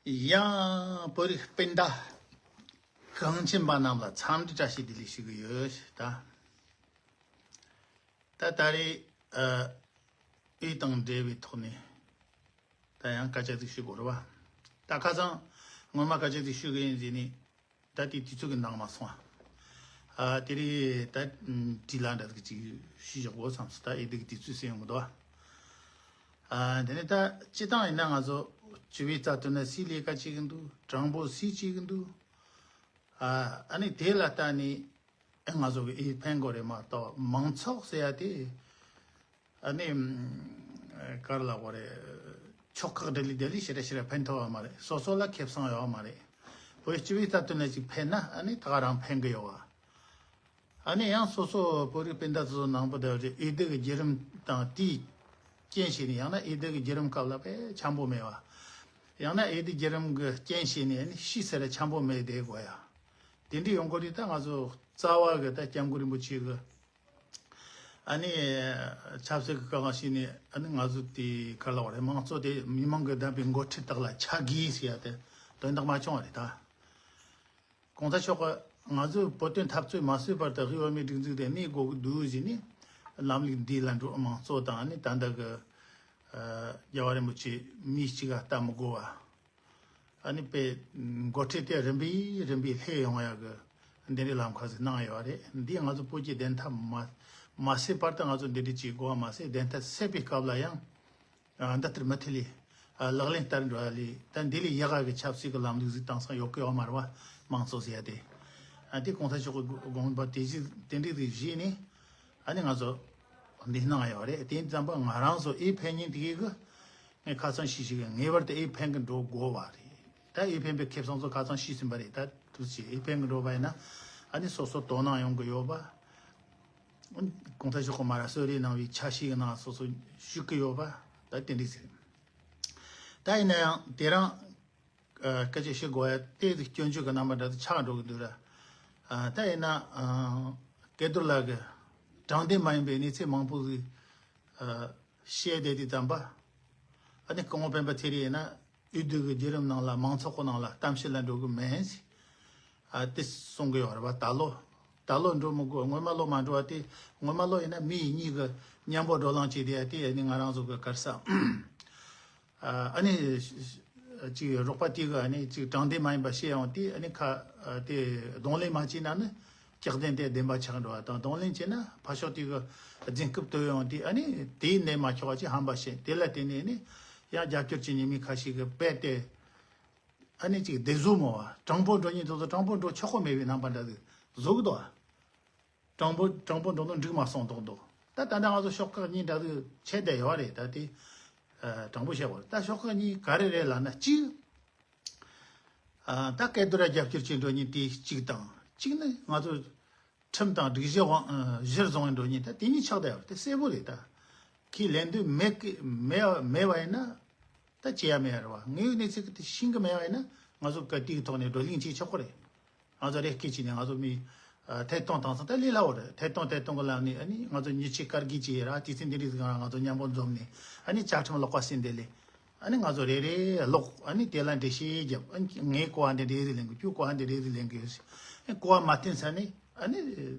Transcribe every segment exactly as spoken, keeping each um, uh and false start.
ཡང་བོད་རིགས་སྤུན་ཟླ་གངས་ཅན་པ་རྣམས་ལ་འཚམས་འདྲི་བཀྲ་ཤིས་བདེ་ལེགས་ཞུ་གི་ཡོད། ད་ད་ད་རེས་ཨ་འོས་དང་འབྲེལ་བའི་ཐོག་ནས་ད་ཡང་སྐད་ཆ་ཟིག་ཞུ་དགོས་རེད་བ། ད་ཁ་སང་སྔོན་མ་སྐད་ཆ་ཟིག་ཞུ་གི་ཡིན་ཟེར་ནས། ད་དེ་དུས་ཚོད་ཀྱི་འདང་མ་སོང་ཨ། ཨ་དེ་རིང་ད་དྲིས་ལན་འདྲ་ཟིག་ཅིག་ཞུས་བཞག་གོ་བསམ་སོང་། ད་ཨེ་འདི་གི་དུས་ཚོད་ཟིན་ཡོང་གི་འདུག་ཨ། དེ་ནས་ད་སྤྱི་བཏང་ཡིན་ན་ང་ཚོ་བཅུ་པའི་རྩ་དོན་ན་སུའི་ལས་ཀ་བྱེད་ཀྱི་འདུག་དྲང་པོ་སུས་བྱེད་ཀྱི་འདུག་ཨ་ཨ་ནི་དེ་ལ་ལྟ་ནས་ཨེ་ང་ཚོ་གི་ཨེ་ཕན་གོ་རེད་མ་གཏོགས་མང་ཚོགས་ཟེར་ཡ་དེ། ཨ་ནི་ཨམ་ག་རེ་ལབ་དགོས་རེད། ཆོག་ཁག་འདྲ་ལི་འདྲ་ལི་ཞེ་དྲག་ཞེ་དྲག་ཕན་ཐོགས་ཡོད་མ་རེད། སོ་སོ་ལ་ཁེ་བཟང་ཡོད་མ་རེད། བོད་སྤྱི་པའི་རྩ་དོན་ལ་ཅིག་ཕན་ན་ཨ་ནི་ད་ག་རང་ཕན་གི་ཡོད་བ། ཨ་ནི་ཡང་སོ་སོ་བོད་རིགས་སྤུན་ཟླ་ཚོ་ནང་པོ་དེ་འོས་བསྡུ་གི་བརྒྱུད་རིམ་དང་དེའི་རྐྱེན་བྱས་ནས། ཡང་ན་འོས་བསྡུ་གི་བརྒྱུད་རིམ་སྐབས་ལ་དཔེ་འཆམ་པོ་མེད་བ། ཡང་ན་འོས་བསྡུ་བརྒྱུད་རིམ་གི་རྐྱེན་བྱས་ནས་ཨ་ནི་ཤི་ཟེར་ར་འཆམ་པོ་མེད་བསྡད་དགོས་ཡ། དེ་འདྲ་ཡོང་གི་རེད། ད་ང་ཚོ་རྩ་བ་གི་ད་སྐྱབས་མགོན་རིན་པོ་ཆེ་གི་ཨ་ནི་ཆབ་སྲིད་ཀྱི་བཀའ་དབང་ཞུས་ནས། ཨ་ནི་ང་ཚོ་དེ་ག་ལ་བ་རེད། དམངས་གཙོ་དེ་མི་མང་གི་བདམས་པའི་འགོ་ཁྲིད་དག་ལ་ཆ་དགོས་ཟེར་ཡ་དེ་དོན་དག་མ་བྱུང་བ་རེད་ད། གོང་ས་མཆོག་གི་ང་ཚོའི་བོད་དོན་འཐབ་རྩོད་མ་བཟོས་བར་དུ་དབུས་བོད་མིའི་སྒྲིག་འཛུགས་དེ་གནས་དགོས་ཀྱི་འདུག་ཟེར་ནས་ལམ་ལུགས་འདི་ལ་འགྲོ། དམངས་གཙོ་དང་ཨ་ནི་ད་ལྟ་གི་ཨ་རྒྱལ་བ་རིན་པོ་ཆེ་མི་གཅིག་ག་ལྟ་མི་དགོས་བ། ཨ་ནི་དཔེ་འགོ་ཁྲིད་དེ་རིམ་པས་རིམ་པས་སླེབས་ཡོང་ཡག་གི་འདི་འདྲའི་ལམ་ཁ་ཟིག་གནང་ཡོད་རེད། འདིས་ང་ཚོ་བོད་ཀྱི་བདེན་མཐའ་མ་མ་སེལ་བར་དུ་ང་ཚོ་འདི་འདྲ་བྱེད་དགོས་པ་མ་ཟད། བདེན་མཐའ་སེལ་བའི་སྐབས་ལ་ཡང་ཨ་འདི་ལྟར་མུ་མཐུད་ལས་ཨ་ལག་ལེན་བསྟར་འགྲོ་ཡ་ལས། ད་འདི་ལས་ཡག་ག་གི་ཆབ་སྲིད་ཀྱི་ལམ་ལུགས་ཟིག་དེང་སང་ཡོད་གི་ཡོད་མ་རེད་བ། དམངས་གཙོ་ཟེར་ཡ་དེ། ཨ་དེ་གོང་ས་མཆོག་གི་དགོངས་པ་དེ་བཞིན་དེ་འདྲ་ཟིག་བཞེས་ནས། ཨ་ནི་ང་ཚོ་འདི་གནང་ཡོད་རེད། དེ་ཙམ་པ་ང་རང་ཚོ་ཨེ་ཕན་ཉིན་དེ་གི་ངས་ཁ་སང་ཞིག་ཞིག་ངེས་པར་དུ་ཨེ་ཕན་གི་འགྲོ་དགོས་བ་རེད། ད་ཨེ་ཕན་པའི་ཁེ་བཟང་ཚོ་ཁ་སང་ཞུས་ཟིན་པ་རེད། ད་དུས་ཚོད་ཨེ་ཕན་གི་འགྲོ་བ་ཡིན་ན་ཨ་ནི་སོ་སོ་དོ་སྣང་ཡོང་གི་ཡོད་པ། གོང་ས་མཆོག་གི་མ་ར་གསོལ་རས་གནང་བའི་ཆ་ཤས་གི་ནང་སོ་སོ་ཞུགས་གི་ཡོད་པ། ད་དེ་འདྲ་ཟེར། ད་ཡིན་ན་ཡང་དེ་རང་ཨ་སྐད་ཆ་བཤད་དགོས་ཡ་དེ་སྐྱོན་བརྗོད་ཀྱི་རྣམ་པ་འདྲ་དུ་ཆགས་འགྲོ་གི་འདུག་ར། ཨ་ད་ཡིན་ན་ཨ་སྐལ་རྡོར་ལགས་ཀྱིས་དྲང་བདེན་མ་ཡིན་པའི་གནས་ཚུལ་མང་པོ་ཟིག་ཨ་བཤད་བསྡད་དུས་ཙམ་པ། ཨ་ནི་སྐུ་ངོ་སྤེན་པ་ཚེ་རིང་ཡིན་ན་འོས་བསྡུ་གི་བརྒྱུད་རིམ་ནང་ལ་མང་ཚོགས་ཀྱི་ནང་ལ་གཏམ་བཤད་ལ་འགྲོ་གི་མེད་ཟེར། ཨ་དེ་གསུང་གི་ཡོད་རེད་བ། ད་ལོ་ད་ལོ་འགྲོ་མི་དགོས། སྔོན་མ་ལོ་མ་འགྲོ་བ་དེ། སྔོན་མ་ལོ་ཡིན་ན་མི་གཉིས་ཀྱི་མཉམ་པོ་བགྲོ་གླེང་བྱས་དེ། ཨ་དེ་ཨ་ནི་ང་རང་ཚོ་གི་ག་རེ་ཟེར། ཨ་ནི་ཅིག་རོགས་པ་དེ་གི་ཨ་ནི་ཅིག་དྲང་བདེན་མ་ཡིན་པ་བཤད་ཡོང་དུས། ཨ་ནི་ཁ་ཨ་དེ་གདོང་ལེན་མ་བྱས་ན་ནི་སྐྱག་གདན་དེ་བདེན་པ་ཆགས་འགྲོ་བ་དང་། གདོང་ལེན་བྱས་ན་ཕར་ཕྱོགས་དེ་གི་རྫུན་རྐུབ་བཏོད་ཡོང་དུས། ཨ་ནི་དེའི་ནད་མ་ཆོག་པ་ཅིག་ཧམ་པ་བཤད། དེ་ལ་བརྟེན་ནས་ནི་ཡང་རྒྱབ་སྐྱོར་བྱེད་མཁན་མི་ཁ་ཤས་ཀྱིས་རྦད་དེ་ཨ་ནི་ཅིག་བདེ་བཟོ་མོ་བ། དྲང་པོ་འགྲོ་མཁན་དེ་ཚོ་དྲང་པོ་འགྲོ་ཆོག་གི་མེད་པའི་རྣམ་པ་འདྲ་ཟིག་བཟོ་གི་འདུག་བ། དྲང་པོ་དྲང་པོ་འགྲོ་ནོ་འགྲིག་མ་སོང་མདོག་མདོག་ད་ད་ལྟ་ང་ཚོ་ཤོག་ཁག་གཉིས་འདྲ་ཟིག་ཆད་བསྡད་ཡོད་རེད། ད་དེ་ཨ་དྲང་པོ་བཤད་དགོས་རེད། ད་ཤོག་ཁག་གཉིས་ག་རེ་རེད་ལབ་ན། གཅིག་ཨ་ད་སྐལ་རྡོར་ར་རྒྱབ་སྐྱོར་བྱེད་འགྲོ་མཁན་དེ་གཅིག་དང་། གཅིག་ནི་ང་ཚོ་ཁྲིམས་དང་སྒྲིག་གཞི་དབང་ཨ་གཞིར་བཟུང་བའི་འགྲོ་མཁན་ད་དེ་གཉིས་ཆགས་བསྡད་ཡོད་རེད། དེ་གསལ་པོ་རེད། ད་ཁས་ལེན་འདོད་མེད་ཀི་མེད་མེད་པ་ཡིན་ན། ད་བྱེད་ཡ་མེད་ཡ་རེད་བ། དངོས་ཡོད་གནས་ཚུལ་གི་དེ་ཤེས་གི་མེད་པ་ཡིན་ན། ང་ཚོ་ག་དུས་ཐོག་ནས་བགྲོ་གླེང་བྱེད་ཆོག་གི་རེད། ང་ཚོ་རེ་སྐད་བྱས་ནས་ང་ཚོ་མི་ཨ་ཐད་གཏོང་བཏང་སོང་། ད་ལས་སླ་བོ་རེད། ཐད་གཏོང་ཐད་གཏོང་གི་ལམ་ནས་ཨ་ནི་ང་ཚོ་ཉེས་ཆད་བཀར་དགོས་ཀྱི་ཡོད་ར། དུས་ཚོད་འདི་འདྲ་ཟིག་རང་ང་ཚོ་མཉམ་པོ་འཛོམས་ནས། ཨ་ནི་བཅའ་ཁྲིམས་ལོག་པ་ཟིན་དེ་ལས། ཨ་ནི་ང་ཚོ་རེ་རེ་ལོག་ཨ་ནི་དེ་ལ་འགྲེལ་བཤད་རྒྱབ། ཨ་ནི་ངས་གོ་བ་འདི་འདྲ་ཟིག་ལེན་གི། ཁྱོད་གོ་བ་འདི་འདྲ་ཟིག་ལེན་གི་ཡོད་ཟེར། ཨ་ནི་གོ་བ་མ་མཐུན་ས་ནས་ཨ་ནི་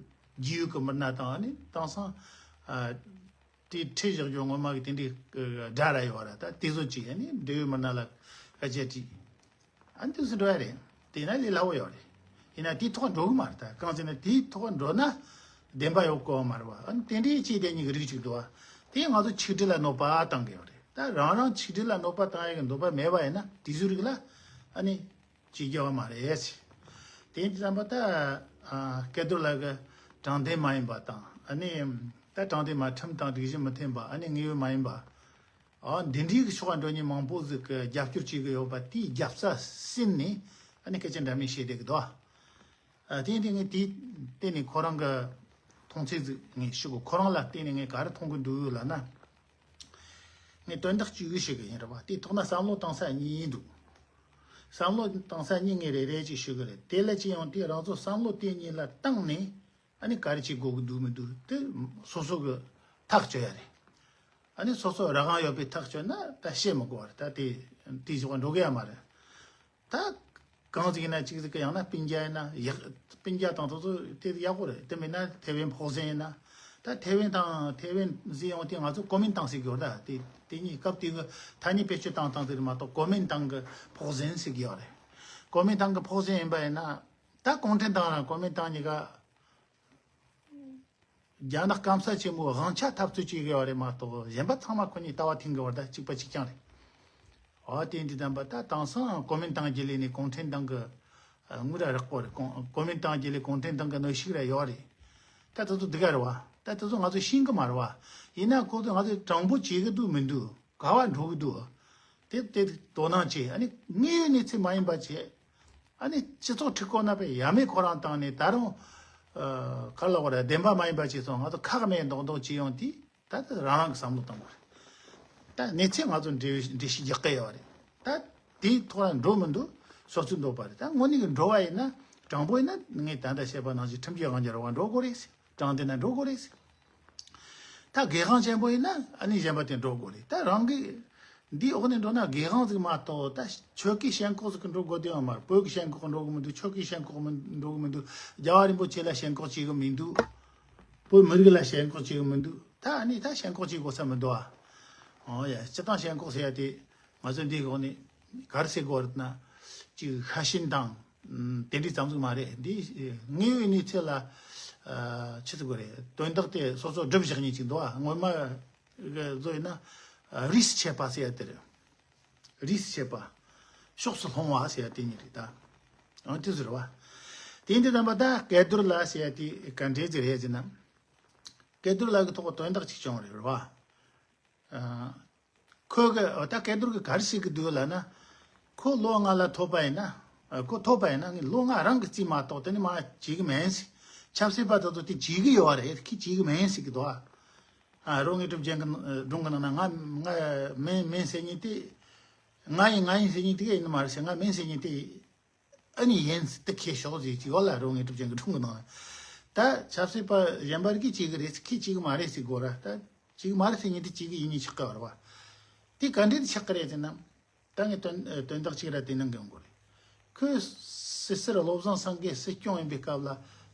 རྒྱུས་ཡོད་གི་མི་སྣ་དང་། ཨ་ནི་དེང་སང་ཨ། དེ་ཁྲིད་བཞག་རྒྱུ་ངོ་མ་གི་དེ་འདྲའི་དགྲ་ར་ཡོད་ར། ད་དེ་ཚོ་ཅིག་ཨ་ནི་འབྲེལ་ཡོད་མི་སྣ་ལ་ཁ་ཆད་དྲིས། ཨ་ནི་དེ་ཚོ་འགྲོ་ཡ་རེད། དེ་ན་ལས་སླ་བོ་ཡོད་རེད། ཡིན་ན་དེའི་ཐོག་འགྲོ་གི་མ་རེད། ད་གང་ཟེར་ན་དེའི་ཐོག་འགྲོ་ན་བདེན་པ་ཡོད་གོ་བ་མ་རེད་བ། ཨ་ནི་དེ་འདྲའི་ཅིག་དེ་གཉིས་ཀྱི་རིགས་ཅིག་འདུག་བ། དེ་ང་ཚོ་ཆིག་སྒྲིལ་ལ་གནོད་པ་བཏང་གི་ཡོད་རེད། ད་རང་རང་ཆིག་སྒྲིལ་ལ་གནོད་པ་བཏང་ཡ་གི་འདོད་པ་མེད་པ་ཡིན་ན། དེ་ཚོའི་རིགས་ལ་ཨ་ནི་བྱེད་རྒྱུ་ཡོད་མ་རེད། དེ་ཡིན་དུས་ཙམ་པ་ད་ཨ་སྐལ་རྡོར་ལགས་ཀྱི་དྲང་བདེན་མ་ཡིན་པ་དང་། ཨ་ནི་ད་དྲང་བདེན་མ། ཁྲིམས་དང་སྒྲིག་གཞི་མི་མཐུན་པ། ཨ་ནི་དངོས་ཡོད་མ་ཡིན་པ། ཨ་འདི་འདྲའི་གི་ཕྱོགས་ལ་འགྲོ་མཁན་མང་པོ་ཟིག་གིས་རྒྱབ་སྐྱོར་བྱེད་གི་ཡོད་པ་དེའི་རྒྱབ་རྩ་ཟིན་ནས་ཨ་ནི་སྐད་ཆ་འདྲ་མིན་བཤད་བསྡད་གི་འདུག་ཨ་དེ་ཡིན་དུས་ངས་དེའི་སྟེང་ནས་ཁོ་རང་གི་མཐོང་ཚུལ་ཟིག་ངས་ཞུ་གི། ཁོ་རང་ལ་བལྟས་ནས་ངས་ག་རེ་མཐོང་གི་འདུག་ལབ་ན། ངས་དོན་དག་གཅིག་ཞུ་གི་ཡིན་རེད་བ། དེ་ཐོག་ན་བསམ་བློ་བཏང་ས་གཉིས་འདུག་བསམ་བློ་བཏང་ས་གཉིས་ངས་རེ་རེ་ཅིག་ཞུ་གི་རེད། དེ་ལ་ཅི་ཡོང་དུས་རང་ཚོ་བསམ་བློ་དེ་གཉིས་ལ་བཏང་ནས་ཨ་ནི་ག་རེ་བྱེད་དགོས་ཀྱི་འདུག་མི་འདུག་དེ་སོ་སོ་གི་ཐག་གཅོད་ཡ་རེད། ཨ་ནི་སོ་སོ་རང་དབང་ཡོད་པའི་ཐག་གཅོད་ན་ད་བཤད་མི་དགོས་པ་རེད། ད་དེ་དེའི་ཕྱོགས་འགྲོ་གི་ཡ་མ་རེད། ད་གང་ཟིག་ཡིན་ན་གཅིག་ཟིག་གི་ཡང་ན་སྤུན་ཀྱག་ཡིན་ན་ཡག་སྤུན་ཀྱག་དང་དེ་ཚོ་དེ་ཡག་པོ་རེད། དེ་མིན་ན་ཐེ་ཝན་ཕོག་ཟན་ཡིན་ན། ད་ཐེ་ཝན་དང་ཐེ་ཝན་ཟེར་ཡོང་དུས་ང་ཚོ་ཀོ་མིན་ཏང་ཟེར་གི་ཡོད་ད། དེ་དེ་གཉིས་སྐབས་དེ་གི་ཐ་སྙད་བེད་སྤྱོད་བཏང་སྟངས་དེ་རེད་མ་གཏོགས་ཀོ་མིན་ཏང་གི་ཕོག་ཟན་ཟེར་གི་ཡོད་རེད། ཀོ་མིན་ཏང་གི་ཕོག་ཟན་ཡིན་པ་ཡིན་ན། ད་གུང་ཁྲན་ཏང་རང་ཀོ་མིན་ཏང་གཉིས་ཀ་རྒྱ་ནག་སྐམ་ས་ཆེན་མོའི་དབང་ཆ་འཐབ་རྩོད་བྱེད་དགོས་པ་རེད་མ་གཏོགས་གཞན་པ་ཚང་མ་ཁོ་གཉིས་ལྟ་བ་མཐུན་དགོས་པ་ད་གཅིག་པ་གཅིག་རྐྱང་རེད། འོ་དེ་འདི་དམ་པ་ད་དེང་སང་ཀོ་མིན་ཏང་རྒྱུད་ལས་ནས་གུང་ཁྲན་ཏང་གི་དངུལ་ར་རག་པོ་རེད། ཀོ་ཀོ་མིན་ཏང་རྒྱུད་ལས་གུང་ཁྲན་ཏང་གི་གནོན་ཤུགས་ར་ཡོད་རེད། ད་དེ་ཚོ་འདི་ག་རེད་བ། ད་དེ་ཚོ་ང་ཚོ་ཤེས་གི་མ་རེད་བ། ཡིན་ན་ཁོ་ཚོ་ང་ཚོ་དྲང་པོ་བྱེད་གི་འདུག་མི་འདུག་ག་བ་འགྲོ་གི་འདུག་དེ་དེ་དོ་སྣང་བྱེད། ཨ་ནི་དངོས་ཡོད་གནས་ཚུལ་མ་ཡིན་པ་བྱེད། ཨ་ནི་སྤྱི་ཚོགས་ཁྲིད་སྐོར་ན་པའི་ཡ་མེད་ཁོ་རང་བཏང་ནས་ད་རུང་ཨ་ག་ལ་བར་བདེན་པ་མ་ཡིན་པ་བྱས་སོང་ང་ཚོ་ཁག་མེད་མདོག་མདོག་བྱེད་ཡོང་དུས་ད་ལྟ་རང་རང་གི་བསམ་བློ་གཏོང་དགོས་རེད། ད་གནས་ཚུལ་ང་ཚོ་འགྲེལ་འགྲེལ་བཤད་རྒྱག་གི་ཡོད་རེད། ད་དེའི་ཐོག་ལ་འགྲོ་མི་འདུག་སོ་སོ་འདོད་པ་རེད། ད་དངོས་གནས་ཀྱི་འགྲོ་བ་ཡིན་ན་དྲང་པོ་ཡིན་ན་ངས་ད་ལྟ་བཤད་པ་ནང་བཞིན་ཁྲིམས་ཀྱི་དབང་སྒྱུར་བ་འགྲོ་དགོས་རེད། དྲང་བདེན་ན་འགྲོ་དགོས་རེད། ད་དགེ་དབང་ཆེན་པོ་ཡིན་ན་ཨ་ནི་གཞན་པ་དེ་འགྲོ་དགོས་རེད། ད་རང་གི་འདིའི་འོག་ནས་འགྲོ་ན་དགེ་དབང་ཟིག་མ་གཏོགས་ད་ཆོས་ཀྱི་ཞེན་ཁོག་ཟིག་གི་འགྲོ་དགོས་དོན་ཡང་མ་རེད། བོད་ཀྱི་ཞེན་ཁོག་འགྲོ་གི་མི་འདུག་ཆོས་ཀྱི་ཞེན་ཁོག་མི་འགྲོ་གི་མི་འདུག་རྒྱལ་བ་རིན་པོ་ཆེ་ལ་ཞེན་ཁོག་བྱེད་གི་མི་འདུག་བོད་མི་རིགས་ལ་ཞེན་ཁོག་བྱེད་གི་མི་འདུག་ད་ཨ་ནི་ད་ཞེན་ཁོག་བྱེད་དགོས་ས་མི་འདུག་ཨ། ཨོ་ཡ། སྤྱི་བཏང་ཞེན་ཁོག་ཟེར་ཡ་དེ་ང་ཚོ་འདིའི་འོག་ནས་ག་རེ་ཟེར་དགོས་རེད་ན། ཅིག་ཤ་ཞེན་དང་། ཨམ། དེ་འདྲའི་ཙམ་ཟིག་མ་རེད། འདི་དངོས་ཡོད་གནས་ཚུལ་ལ་ཨ་ཆི་ཟེར་དགོས་རེད། དོན་དག་དེ་སོ་སོ་སྒྲུབ་བཞག་མཁན་ཅིག་འདུག་ཨ། སྔོན་མ་གི་བཟོ་ཡིན་ན་ཨ་རིས་ཆད་པ་ཟེར་ཡ་དེ་རེད། རིས་ཆད་པ། ཕྱོགས་སུ་ལྷུང་བ་ཟེར་ཡ་དེ་གཉིས་རེད་ད། ཨང་དེ་ཟེར་བ། དེ་འདི་དམ་པ་ད་སྐལ་རྡོར་ལགས་ཟེར་ཡ་དེ་ག་འདྲས་ཟེར་ཡ་ཟེར་ན། སྐལ་རྡོར་ལགས་ཀྱི་ཐོག་དོན་དག་ཅིག་བྱུང་རེད་བ། ཨ། ཁོས་གི་ད་སྐལ་རྡོར་གི་ག་རེ་ཟེར་གི་འདུག་ལབ་ན། ཁོ་ལོ་ལྔ་ལ་ཐོབ་པ་ཡིན་ན། ཨ། ཁོ་ཐོབ་པ་ཡིན་ན་ངས་ལོ་ལྔ་རང་གི་རྩིས་མ་གཏོགས་དེ་ནི་མ་བྱེད་གི་མིན་ཟེར། ཆབ་སྲིད་པ་དེ་ཚོ་དེ་བྱེད་གི་ཡོད་རེད། ཁོས་བྱེད་གི་མིན་ཟེར་གི་འདུག་ཨ། ཨ། རོ་ལྔའི་གྲུབ་ཆེན་གི་སྒྲུང་གི་ནང་ན་ང་ང་མིན་མིན་ཟེར་མཁན་དེ། ང་ཡིན་ང་ཡིན་ཟེར་མཁན་དེ་ག་ཡིན་ནི་མ་རེད་ཟེར། ང་མིན་ཟེར་མཁན་དེ། ཨ་ནི་ཡིན་ཟེར་དེ་ཁས་ཤོག་ཟེར་གྱི་ཡོད་ལ། རོ་ལྔའི་གྲུབ་ཆེན་གི་སྒྲུང་གི་ནང་ན། ད་ཆབ་སྲིད་པ་གཞན་པ་རིགས་ཀྱིས་བྱེད་གི་རེད་ཟེར། ཁོས་བྱེད་གི་མ་རེད་ཟེར་དགོས་ར། ད་བྱེད་གི་མ་རེད་ཟེར་མཁན་དེ་བྱེད་གི་ཡིན་ནི་ཆགས་གི་ཡོད་རེད་བ། དེ་ག་འདྲས་དེ་ཆགས་གི་རེད་ཟེར་ན། ད་ངས་དོན་དོན་དག་ཅིག་ར་དེ་གནང་གི་ཡོང་གི་རེད། ཁོས་སི་སི་སློབ་བཟང་སེང་གེ་སྲིད་སྐྱོང་ཡིན་པའི་སྐབས་ལ་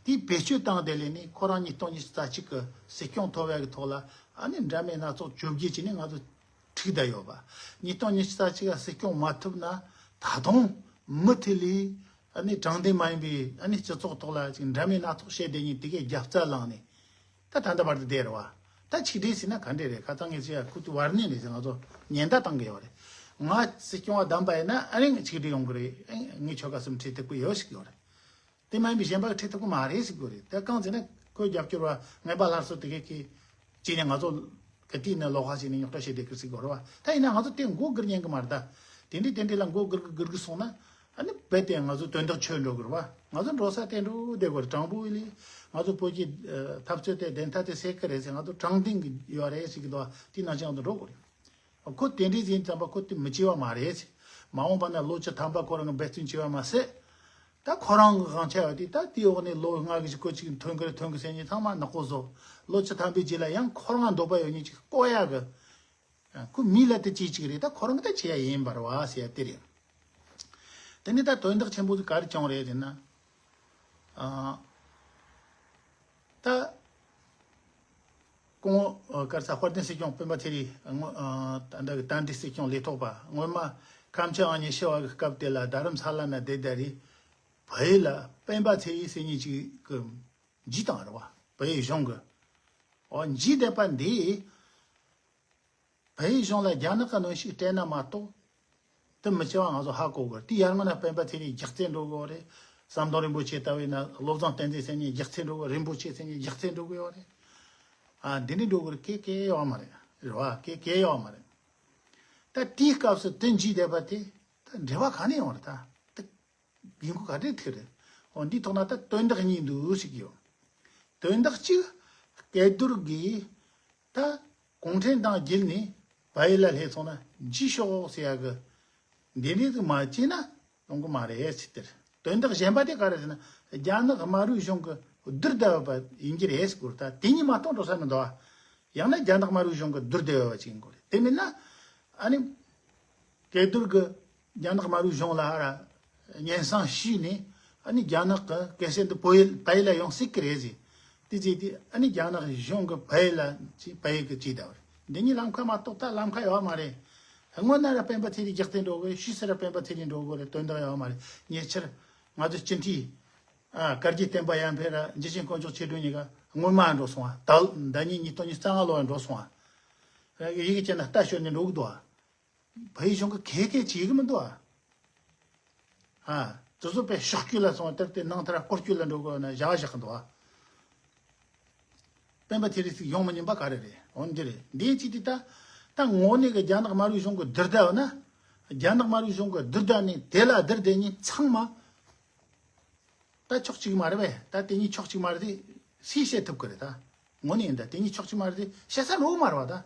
དེའི་བེད་སྤྱོད་བཏང་དེ་ལས་ནི་ཁོ་རང་ཉིས་སྟོང་ཉི་ཤུ་རྩ་གཅིག་གི་སྲིད་སྐྱོང་ཐོབ་ཡག་གི་ཐོག་ལ་ཨ་ནི་འདྲ་མིན་སྣ་ཚོགས་བཅོ་བརྒྱད་བྱས་ནས་ང་ཚོ་འཁྲུག་བསྡད་ཡོད་པ། ཉིས་སྟོང་ཉི་ཤུ་རྩ་གཅིག་ལ་སྲིད་སྐྱོང་མ་ཐུབ་ན་ད་དུང་མུ་མཐུད་ལས་ཨ་ནི་དྲང་བདེན་མ་ཡིན་པའི་ཨ་ནི་སྤྱི་ཚོགས་ཐོག་ལ་ཅིག་འདྲ་མིན་སྣ་ཚོགས་བཤད་བསྡད་མཁན་དེ་གའི་རྒྱབ་རྩ་བླངས་ནས། ད་ད་ལྟ་བར་དུ་བསྡད་རེད་བ། ད་ཆིག་སྒྲིལ་ཟེར་ན་ག་འདྲས་རེད། ཁ་སང་ངས་བཤད་ཡ་ཁུ་ཏུ་བར་ནས་ནས་ང་ཚོ་ཉེན་བརྡ་བཏང་གི་ཡོད་རེད། ང་སྲིད་སྐྱོང་བ་བདམས་པ་ཡིན་ན་ཨ་རིང་ཆིག་སྒྲིལ་ཡོང་གི་རེད། ཨེ་ངས་ཆོལ་ཁ་གསུམ་ཁྲིད་ཐུབ་ཀྱི་ཡོད་ཟེར་གི་ཡོད་རེད། དེ་མ་ཡིན་པའི་གཞན་པ་ཁྲིད་ཐུབ་ཀྱི་མ་རེད་ཟེར་གི་ཡོད་རེད། དེ་གང་ཟེར་ན་ཁོའི་རྒྱབ་སྐྱོར་བ་ངན་པ་སླར་གསོ་དེ་གས་ཀྱིས་བྱས་ནས་ང་ཚོ་ག་དུས་ནས་ལོག་ཁ་བྱས་ནས་རྙོག་དྲ་བྱས་བསྡད་ཀྱི་ཟེར་གི་ཡོད་རེད་བ། ད་ཡིན་ན་ང་ཚོ་དེ་མགོ་སྒུར་ཉན་གི་མ་རེད་ད། དེ་འདྲས་དེ་འདྲས་ལ་མགོ་སྒུར་གི་སྒུར་གི་སོང་ན། ཨ་ནི་རྦད་དེ་ང་ཚོ་དོན་དག་ཆོད་འགྲོ་གི་རེད་བ། ང་ཚོ་འགྲོ་ས་དེ་འགྲོ་བསྡད་དགོས་རེད། དྲང་པོ་ཡིན་ལས་ང་ཚོ་བོད་ཀྱི་ཨ་འཐབ་རྩོད་དེ་བདེན་མཐའ་དེ་གསལ་གི་རེད་ཟེར། ང་ཚོ་དྲང་བདེན་གི་ཡོད་རེད་ཟེར་གི་འདུག་བ། དེ་ནང་བཞིན་ང་ཚོ་འགྲོ་དགོས་རེད། ཁོ་དེ་འདྲས་ཡིན་ཙམ་པ་ཁོ་དེ་མི་བྱེད་པ་མ་རེད་ཟེར། མ་འོངས་པ་ན་ལོ་བཅུ་ཐམ་པ་ཁོ་རང་གི་འབད་བརྩོན་བྱེད་པ་མ་ཟད། ད་ཁོ་རང་གི་དབང་ཆ་ཡོད་དེ་ད་དེའི་འོག་ནས་ལོ་ལྔ་གི་ཞིག་ཁོ་ཅིག་ཐོན་གི་རེད་ཐོན་གི་ཟེར་མཁན་ཚང་མ་ནག་པོ་བཟོ། ལོ་བཅུ་ཐམ་པའི་རྗེས་ལ་ཡང་ཁོ་རང་འདོད་པ་ཡོད་མཁན་ཅིག་བསྐོ་ཡག་གི་ཁོ་མི་ལ་དེ་ཅི་ཅིག་རེད། ད་ཁོ་རང་གི་ད་བྱེད་ཡ་ཡིན་པ་རེད་བ་ཟེར་ཡ་དེ་རེད། དེ་ནས་ད་དོན་དག་ཆེན་པོ་དེ་ག་རེ་བྱུང་རེད་ཟེར་ན། ཨ། ད་ཁོང་གར་ས་དཔལ་ལྡན་སྲིད་སྐྱོང་སྤེན་པ་ཚེ་རིང་སྔོན་ཨ་ད་ལྟ་གི་དྭང་འདྲི་སྲིད་སྐྱོང་ལས་ཐོག་པ་སྔོན་མ་ཁམས་ཆེན་ཨ་མྱེས་ཞི་བ་གི་སྐབས་དེ་ལ་རྡ་རམ་ས་ལ་ན་བསྡད་བསྡད་རེད། བལ་ཡུལ་ལ་སྤེན་པ་ཚེ་རིང་ཟེར་མཁན་ཅིག་གི་འཇིགས་བཏང་རེད་བ། བལ་ཡུལ་གཞུང་གི་འོ་འཇིགས་བསྡད་པ་འདི། བལ་ཡུལ་གཞུང་ལ་རྒྱ་ནག་གི་གནོན་ཤུགས་སྤྲད་ན་མ་གཏོགས། དེ་མི་བྱེད་པ་ང་ཚོ་ཧ་གོ་དགོས། དེ་ཡར་སྔོན་ན་སྤེན་པ་ཚེ་རིང་རྒྱག་རྩེ་འགྲོ་དགོས་རེད། ཟམ་གདོང་རིན་པོ་ཆེ་ལྟ་བུའི་ན་བློ་བཟང་བསྟན་འཛིན་ཟེར་མཁན་རྒྱག་རྩེ་འགྲོ་དགོས། རིན་པོ་ཆེ་ཟེར་མཁན་རྒྱག་རྩེ་འགྲོ་དགོས་ཡོད་རེད། ཨ་འདི་འདྲ་འགྲོ་དགོས་རེད། སྐད་སྐད་ཡོད་མ་རེད། རེད་བ། སྐད་སྐད་ཡོད་མ་རེད། ད་དེའི་སྐབས་སུ་དེ་འཇིགས་བསྡད་པ་དེ་ད་འབྲེལ་བ་ག་ནས་ཡོང་རེད་ད། དེ་ཡིན་ཁུལ་ག་འདྲས་ཐུག་རེད། འོ་འདིའི་ཐོག་ན་ད་དོན་དག་གཉིས་འདུག་ཟེར་གྱི་ཡོད། དོན་དག་གཅིག་སྐལ་རྡོར་གིས་ད་གུང་ཁྲན་ཏང་བརྒྱུད་ནས་བལ་ཡུལ་ལ་སླེབས་སོང་ན་འཇིགས་ཤོག་ཟེར་ཡག་གི་འདི་འདྲས་ཟིག་མ་བྱས་ན་ཡོང་གི་མ་རེད་ཟེར་དེར། དོན་དག་གཞན་པ་དེ་ག་རེ་ཟེར་ན་རྒྱ་ནག་དམར་པོའི་གཞུང་གི་བསྡུར་བསྡད་པ་ཡིན་གྱི་རེད་ཟེར་གོ་རེད། ད་དེ་གཉིས་མ་གཏོགས་འགྲོ་ས་མི་འདུག་ཨ། ཡང་ན་རྒྱ་ནག་དམར་པོའི་གཞུང་གི་བསྡུར་བསྡད་པ་ཅིག་ཡིན་དགོས་རེད། དེ་མིན་ན་ཨ་ནི་སྐལ་རྡོར་གི་རྒྱ་ནག་དམར་པོའི་གཞུང་ལ་ཧ་ར་ སྙན་སེང་ཞུས་ནས་ཨ་ནི་རྒྱ་ནག་གི་གེ་སར་འདི་བལ་ཡུལ་བལ་ཡུལ་ལ་ཡོང་སྲིད་ཀྱི་རེད་ཟེར། དེ་བྱས་དུས་ཨ་ནི་རྒྱ་ནག་གཞུང་གི་བལ་ཡུལ་ལ་ཅིག་བལ་ཡུལ་གྱི་ཅིག་བསྡད་པ་རེད། འདི་གཉིས་ལམ་ཁ་མ་གཏོགས་ད་ལམ་ཁ་ཡོད་མ་རེད། སྔོན་ན་ར་སྤེན་པ་ཚེ་རིང་རྒྱག་སྟེ་འགྲོ་དགོས། ཕྱིས་སུ་ར་སྤེན་པ་ཚེ་རིང་འགྲོ་དགོས་རེད། དོན་དག་ཡོད་མ་རེད། ཉེ་ཆར་ང་ཚོ་སྤྱི་འཐུས་ཨ་བཀའ་བརྒྱུད་བསྟན་པ་ཡར་འཕེལ་ར་འཇུ་ཆེན་དཀོན་མཆོག་ཆོས་སྒྲོན་གཉིས་ཀ་སྔོན་མ་འགྲོ་སོང་བ། ད་ཟླ་ཉིན་ཉིས་སྟོང་ཉི་ཤུ་རྩ་ལྔ་ལོ་འགྲོ་སོང་བ། ཡི་གེ་བྱས་ན་ལྟ་ཞོར་ནས་འགྲོ་གི་འདུག་བ། བལ་ཡུལ་གཞུང་གི་གལ་གལ་བྱེད་གི་མི་འདུག་ཨ། ཨ། དེ་ཚོ་དཔེ་ཕྱོགས་སྐྱོད་ལ་སོང་བ་དེར་དེ་ནང་ལྟར་སྐོར་སྐྱོད་ལ་འགྲོ་དགོས་ན་བྱ་བ་བཞག་གི་འདུག་ཨ། སྤེན་པ་ཚེ་རིང་ཟིག་ཡོང་མི་ཉན་པ་ག་རེ་རེད། འོན་འདི་རེད། འདིའི་ཅི་དེ་ད་ད་དངོས་གནས་ཀྱི་རྒྱ་ནག་དམར་པོའི་གཞུང་གི་བསྡུར་ཟླ་ཡོད་ན། རྒྱ་ནག་དམར་པོའི་གཞུང་གི་བསྡུར་ཟླ་ནས་དེ་ལ་བསྡུར་དེ་གཉིས་ཚང་མ། ད་ཕྱོགས་གཅིག་མ་རེད་པས། ད་དེ་གཉིས་ཕྱོགས་གཅིག་མ་རེད་དེ། སུས་བཤད་ཐུབ་ཀྱི་རེད་ད། དངོས་གནས་ཡིན་ད། དེ་གཉིས་ཕྱོགས་གཅིག་མ་རེད་དེ། བཤད་ས་རོགས་མ་རེད་བ་ད།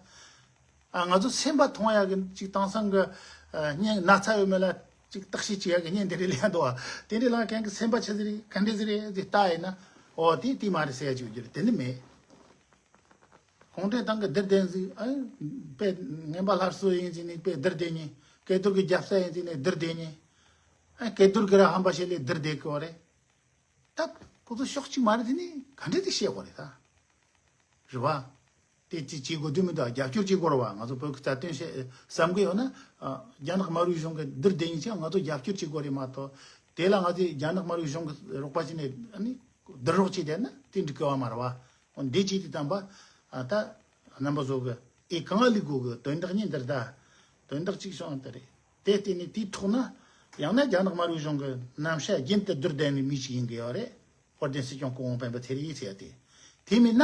ཨ། ང་ཚོ་སེམས་པ་ཐོང་ཡག་གི་ཅིག་དེང་སང་གི་ཨ་བརྙན་ན་ཚ་ཡོད་མེད་ལ་ཅིག་བརྟག་དཔྱད་བྱེད་ཡག་གི་བརྙན་དེ་འདྲ་ལེན་འདུག་བ། དེ་འདྲ་ལ་ཁན་གི་སེམས་པ་ཆི་ཟིག་རེད། ག་འདྲ་ཟིག་རེད་ཟེར་ལྟ་ཡིན་ན། ཨོ་དེ་དེ་མ་རེད་ཟེར་ཡ་ཅིག་ཡོད་རྒྱུ་རེད། དེ་འདྲ་མེད། གུང་ཁྲན་ཏང་གི་བསྡུར་ལྡན་ཟིག་ཨ། དཔེ་ངན་པ་སླར་གསོ་ཡིན་ཟིག་ནས་དཔེ་བསྡུར་ལྡན་ཉིན། སྐལ་རྡོར་གི་རྒྱབ་ས་ཡིན་ཟིག་ནས་བསྡུར་ལྡན་ཉིན། ཨ། སྐལ་རྡོར་གི་ར་ཧམ་པ་བཤད་ལས་བསྡུར་བསྡད་གི་བ་རེད། ད་ཁོ་ཚོ་ཕྱོགས་གཅིག་མ་རེད་དེ་ནི་ག་འདྲ་དེ་བཤད་དགོས་རེད་ད། རེད་བ། དེ་ཅི་བྱེད་དགོས་དུས་མི་འདུག་རྒྱབ་སྐྱོར་བྱེད་དགོས་རེད་བ། ང་ཚོ་བོད་ཀྱི་རྩ་དོན་བཤད་བསམ་གི་ཡོད་ན། ཨ། རྒྱ་ནག་དམར་པོའི་གཞུང་གི་བསྡུར་བསྡད་ཡིན་ཀྱང་ང་ཚོ་རྒྱབ་སྐྱོར་བྱེད་དགོས་རེད་མ་གཏོགས། དེ་ལ་ང་ཚོས་རྒྱ་ནག་དམར་པོའི་གཞུང་གི་རོགས་པ་བྱས་ནས་ཨ་ནི་བསྡུར་རོགས་བྱས་བསྡད་ན་དེ་འགྲིག་གི་བ་མ་རེད་བ། འོ་འདི་བྱས་དུས་ཙམ་པ། ཨ། ད་རྣམ་པ་ཚོ་གི་ཨེ་གང་ལས་དགོས་གི་དོན་དག་གཉིས་འདིར་ད། དོན་དག་གཅིག་བྱུང་དེ་རེད། དེ་བརྟེན་ནས་དེའི་ཐོག་ན་ཡང་ན་རྒྱ་ནག་དམར་པོའི་གཞུང་གི་རྣམ་གཞག་རྒྱུན་དུ་བསྡུར་བསྡད་ནས་མི་ཞིག་ཡིན་གི་ཡོད་རེད། དཔལ་ལྡན་སྲིད་སྐྱོང་སྐུ་ངོ་སྤེན་པ་ཚེ་རིང་ཡིས་ཟེར་ཡ་དེ། དེ་མིན་ན།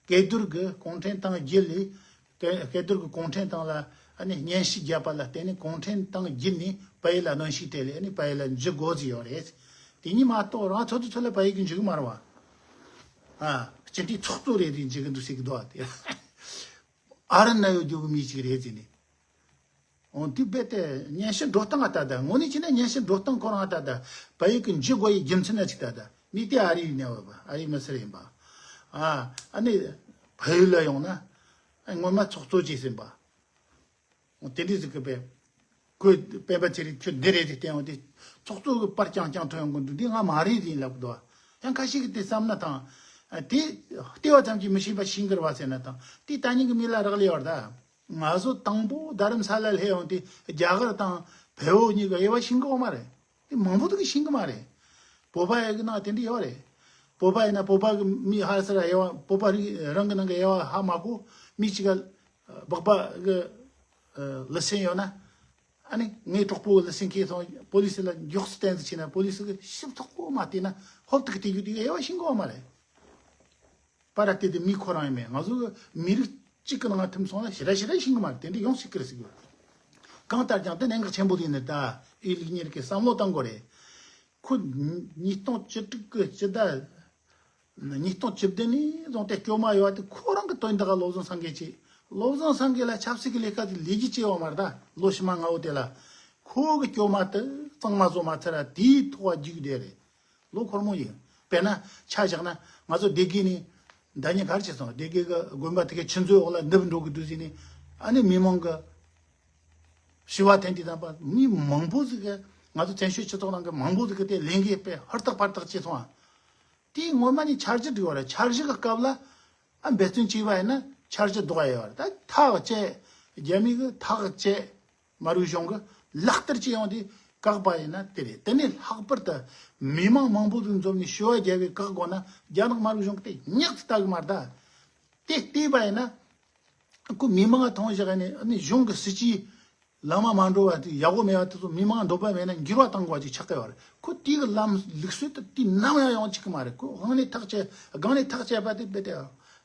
སྐལ་རྡོར་གི་གུང་ཁྲན་ཏང་བརྒྱུད་ལས། སྐལ་རྡོར་གི་གུང་ཁྲན་ཏང་ལ་ཨ་ནི་སྙན་ཞུ་བརྒྱབ་པ་ལ་བརྟེན་ནས་གུང་ཁྲན་ཏང་བརྒྱུད་ནས་བལ་ཡུལ་ལ་གནོན་ཤུགས་སྤྲད་ལས་ཨ་ནི་བལ་ཡུལ་ལ་འཛུལ་དགོས་ཀྱི་ཡོད་རེད། དེ་གཉིས་མ་གཏོགས་རང་ཚོ་དེ་ཚོ་ལ་བལ་ཡུལ་གི་འཇུག་གི་མ་རེད་བ། ཨ། སྤྱི་འཐུས་ཚོགས་གཙོ་རེད་དེ་འཇུག་གི་འདུག་ཟེར་གི་འདུག་བ་དེ། ཨ་རི་ན་ཡོད་རྒྱུ་གི་མི་ཞིག་རེད་ཟེར་ནས། འོ་དེ་རྦད་དེ་སྙན་ཞུ་འགྲོ་སྟངས་ལ་ལྟ་ད། དངོས་གནས་བྱས་ན་སྙན་ཞུ་འགྲོ་སྟངས་ཁོ་རང་ལ་ལྟ་ད། བལ་ཡུལ་གི་འཇུག་དགོས་ཡི་རྒྱུ་མཚན་ལ་ཅིག་ལྟ་ད། མི་དེ་ཨ་རིའི་ནས་ཡོད་པ། ཨ་རིའི་མི་སེར་ཡིན་པ། ཨ། ཨ་ནི་བལ་ཡུལ་ལ་ཡོང་ན། ཨ། སྔོན་མ་ཚོགས་གཙོ་བྱས་ཟིན་པ། འོ་དེ་འདྲ་ཟིག་གི་པས། ཁོས་སྤེན་པ་ཚེ་རིང་ཁྱོད་འདི་རེད་དེ་བསྟན་འོང་དེ། ཚོགས་གཙོ་གི་པར་རྐྱང་རྐྱང་ཐོན་ཡོང་གི་འདུག་འདི་ང་མ་རེད་ཟེར་ལབ་གི་འདུག་ཡང་ཁ་ཤས་ཀྱིས་དེ་བསམ་ན་ཐང་། ཨ། དེ་ལྟེ་བ་ཙམ་གྱིས་མི་ཤེས་པ་ཤེས་གི་རེད་བ་ཟེར་ན་ཐང་། དེ་ད་ཉིན་གི་མི་ལ་རག་ལས་བར་ད། ང་ཚོ་དང་པོ་རྡ་རམ་ས་ལ་སླེབས་ཡོང་དུས་རྒྱ་གར་དང་བལ་པོ་གཉིས་ཀྱི་དབྱེ་བ་ཤེས་གི་ཡོད་མ་རེད། དེ་མང་པོ་དག་གིས་ཤེས་གི་མ་རེད། བོད་པ་ཡི་གི་ནང་དེ་འདྲ་ཡོད་རེད། བོད་པ་ཡིན་ན་བོད་པ་གི་མི་ཧ་ས་ར་དབྱེ་བ། བོད་པ་རིགས་རང་གི་ནང་གི་དབྱེ་བ་ཧ་མ་གོ། མི་གཅིག་ག་སྦག་སྦག་གི་ལི་སེན་ཡོད་ན། ཨ་ནི་ངའི་གྲོགས་པོ་གི་ལི་སེན་ཁྱེར་སོང་པོ་ལི་སི་ལ་མགྱོགས་སུ་བསྟན་ཟིག་བྱས་ན་པོ་ལི་སི་གི་ཞིབ་ཚགས་པོ་མ་བལྟས་ན་ཧོབ་ཏེ་གི་དེ་རྒྱུ་དེ་གི་དབྱེ་བ་ཤེས་གི་ཡོད་མ་རེད། པར་དེ་དེ་མི་ཁོ་རང་ཡིན་མེད། ང་ཚོ་མི་རིགས་གཅིག་གི་ནང་ཐིམ་སོང་ན་ཞེ་དྲག་ཞེ་དྲག་ཤེས་གི་མ་རེད། དེ་འདྲ་ཡོང་སྲིད་ཀི་རེད་ཟེར་གི་ཡོད། གང་ལྟར་ཀྱང་དེ་གནད་འགག་ཆེན་པོ་དེ་ཡིན་ནི་ད། ཨེ་ལིག་གཉེར་གི་བསམ་བློ་བཏང་དགོས་རེད། ཁོ་ཉིས་སྟོང་བཅུ་དྲུག་གི་སྤྱི་ཟླ། ཉིས་སྟོང་བཅུ་བདུན་ནས་བཟུང་སྟེ་སྐྱོ་མ་ཡོད་པ་དེ་ཁོ་རང་གི་དོན་དག་ག་བློ་བཟང་སེང་གེ་བྱས། བློ་བཟང་སེང་གེ་ལ་ཆབ་སྲིད་ཀྱི་ལས་ཀ་དེ་ལས་རྒྱུ་ཅི་ཡོད་མ་རེད་ད། ལོ་ཕྱི་མ་ང་བོ་དེ་ལ་ཁོ་གི་སྐྱོ་མ་དེ་གཙང་མ་བཟོ་མ་ཚར་ར་དེའི་ཐོག་བ་རྒྱུག་བསྡད་རེད། ལོ་འཁོར་མོ་ཡིན། དཔེར་ན་ཆ་བཞག་ན་ང་ཚོ་སྡེ་དགེ་ནས་ཟླ་ཉིན་ག་རེ་བྱས་སོང་། སྡེ་དགེ་གི་དགོན་པ་དེ་གའི་ཆུ་མཛོད་འོག་ལ་ནུབ་འགྲོ་གི་འདུག་ཟེར་ནས། ཨ་ནི་མི་མང་གི་ཞུ་བ་འཐེན་དུས་ཙམ་པ་མི་མང་པོ་ཟིག་གི། ང་ཚོ་བཙན་བྱོལ་སྤྱི་ཚོགས་ནང་གི་མང་པོ་ཟིག་གི་དེ་ལས་འགུལ་སྤེལ་ཧུར་ཐག་པར་ཐག་བྱས་སོང་ཨ། དེའི་སྔོན་མ་ནས་འཆར་གཞི་བསྒྲིགས་པ་རེད། འཆར་གཞི་གི་སྐབས་ལ་ཨ་འབད་བརྩོན་བྱས་པ་ཡིན་ན་འཆར་གཞི་ལྡོག་ཡ་ཡོད་རེད། ད་ཐག་བཅད། རྒྱ་མི་གི་ཐག་བཅད། དམར་པོའི་གཞུང་གི་ལག་བསྟར་བྱེད་ཡོང་དུས་བཀག་པ་ཡིན་ན་དེ་རེད། དེ་ནས་ལྷག་པར་དུ་མི་མང་མང་པོ་ཟིག་འཛོམས་ནས་ཞུ་བ་རྒྱབ་པའི་བཀག་དགོས་ན་རྒྱ་ནག་དམར་པོའི་གཞུང་གི་དེ་ཉག་ཅིག་ལྟ་གི་མ་རེད་ད། དེ་བལྟས་པ་ཡིན་ན། ཁོ་མི་མང་ཐོང་བཞག་ནས་ཨ་ནི་གཞུང་གི་སྲིད་ཇུས་ལམ་མ་མ་འགྲོ་བ་དེ་ཡག་པོ་མེད་པ་དེ་ཚོ་མི་མང་འདོད་པ་མེད་ན་འགྱུར་བ་གཏང་དགོས་ཅིག་ཆགས་ཀྱི་ཡོད་རེད། ཁོ་དེའི་གི་ལམ་ལུགས་སྲོལ་དེ་དུས་ནམ་ཡང་ཡོང་བཅུག་གི་མ་རེད། ཁོ་སྒང་ནས་ཐག་བཅད། སྒང་ནས་ཐག་བཅད་པ་དེ་རྦད་དེ་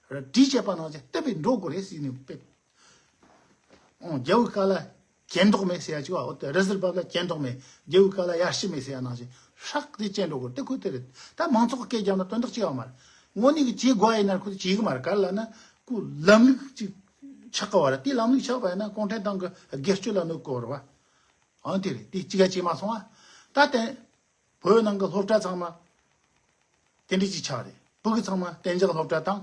བྲིས་བཅད་པ་ནང་བཞིན་བཏབ་པས་འགྲོ་དགོས་རེད་ཟེར་ནས་དཔེ། ཨོ་རྒྱལ་པོའི་བཀའ་ལ་གྱེན་ལྡོག་མེད་ཟེར་ཡ་ཅིག་བ། འོ་དེ་རི་ཟུར་བབས་ལ་གྱེན་ལྡོག་མེད། རྒྱལ་པོའི་བཀའ་ལ་ཡར་ཞུ་མེད་ཟེར་ཡ་ནང་བཞིན་ཧྲག་དེ་བཅད་འགྲོ་དགོས་རེད། དེ་ཁོ་དེ་རེད། ད་མང་ཚོགས་ཀྱི་སྐད་རྒྱབ་ན་དོན་དག་ཅི་ཡོད་མ་རེད། དངོས་གནས་ཀྱི་བྱེད་དགོས་ཡ་ཡིན་ན་ཁོ་དེ་བྱེད་གི་མ་རེད། ག་རེ་ལབ་ན་ཁོ་ལམ་ལུགས་ཅིག་ཆགས་གི་བ་རེད། དེ་ལམ་ལུགས་ཆགས་པ་ཡིན་ན་གུང་ཁྲན་ཏང་གི་སྒེར་གཅོད་ལ་གནོད་གི་བ་རེད་བ། ཨང་དེ་རེད། དེ་གཅིག་ག་བྱས་མ་སོང་ཨ། ད་དེ་བོད་ནང་གི་སློབ་གྲྭ་ཚང་མ་དེ་འདྲ་ཅིག་ཆགས་རེད། ཕྲུ་གུ་ཚང་མ་གཏན་འཇགས་སློབ་གྲྭ་བཏང་།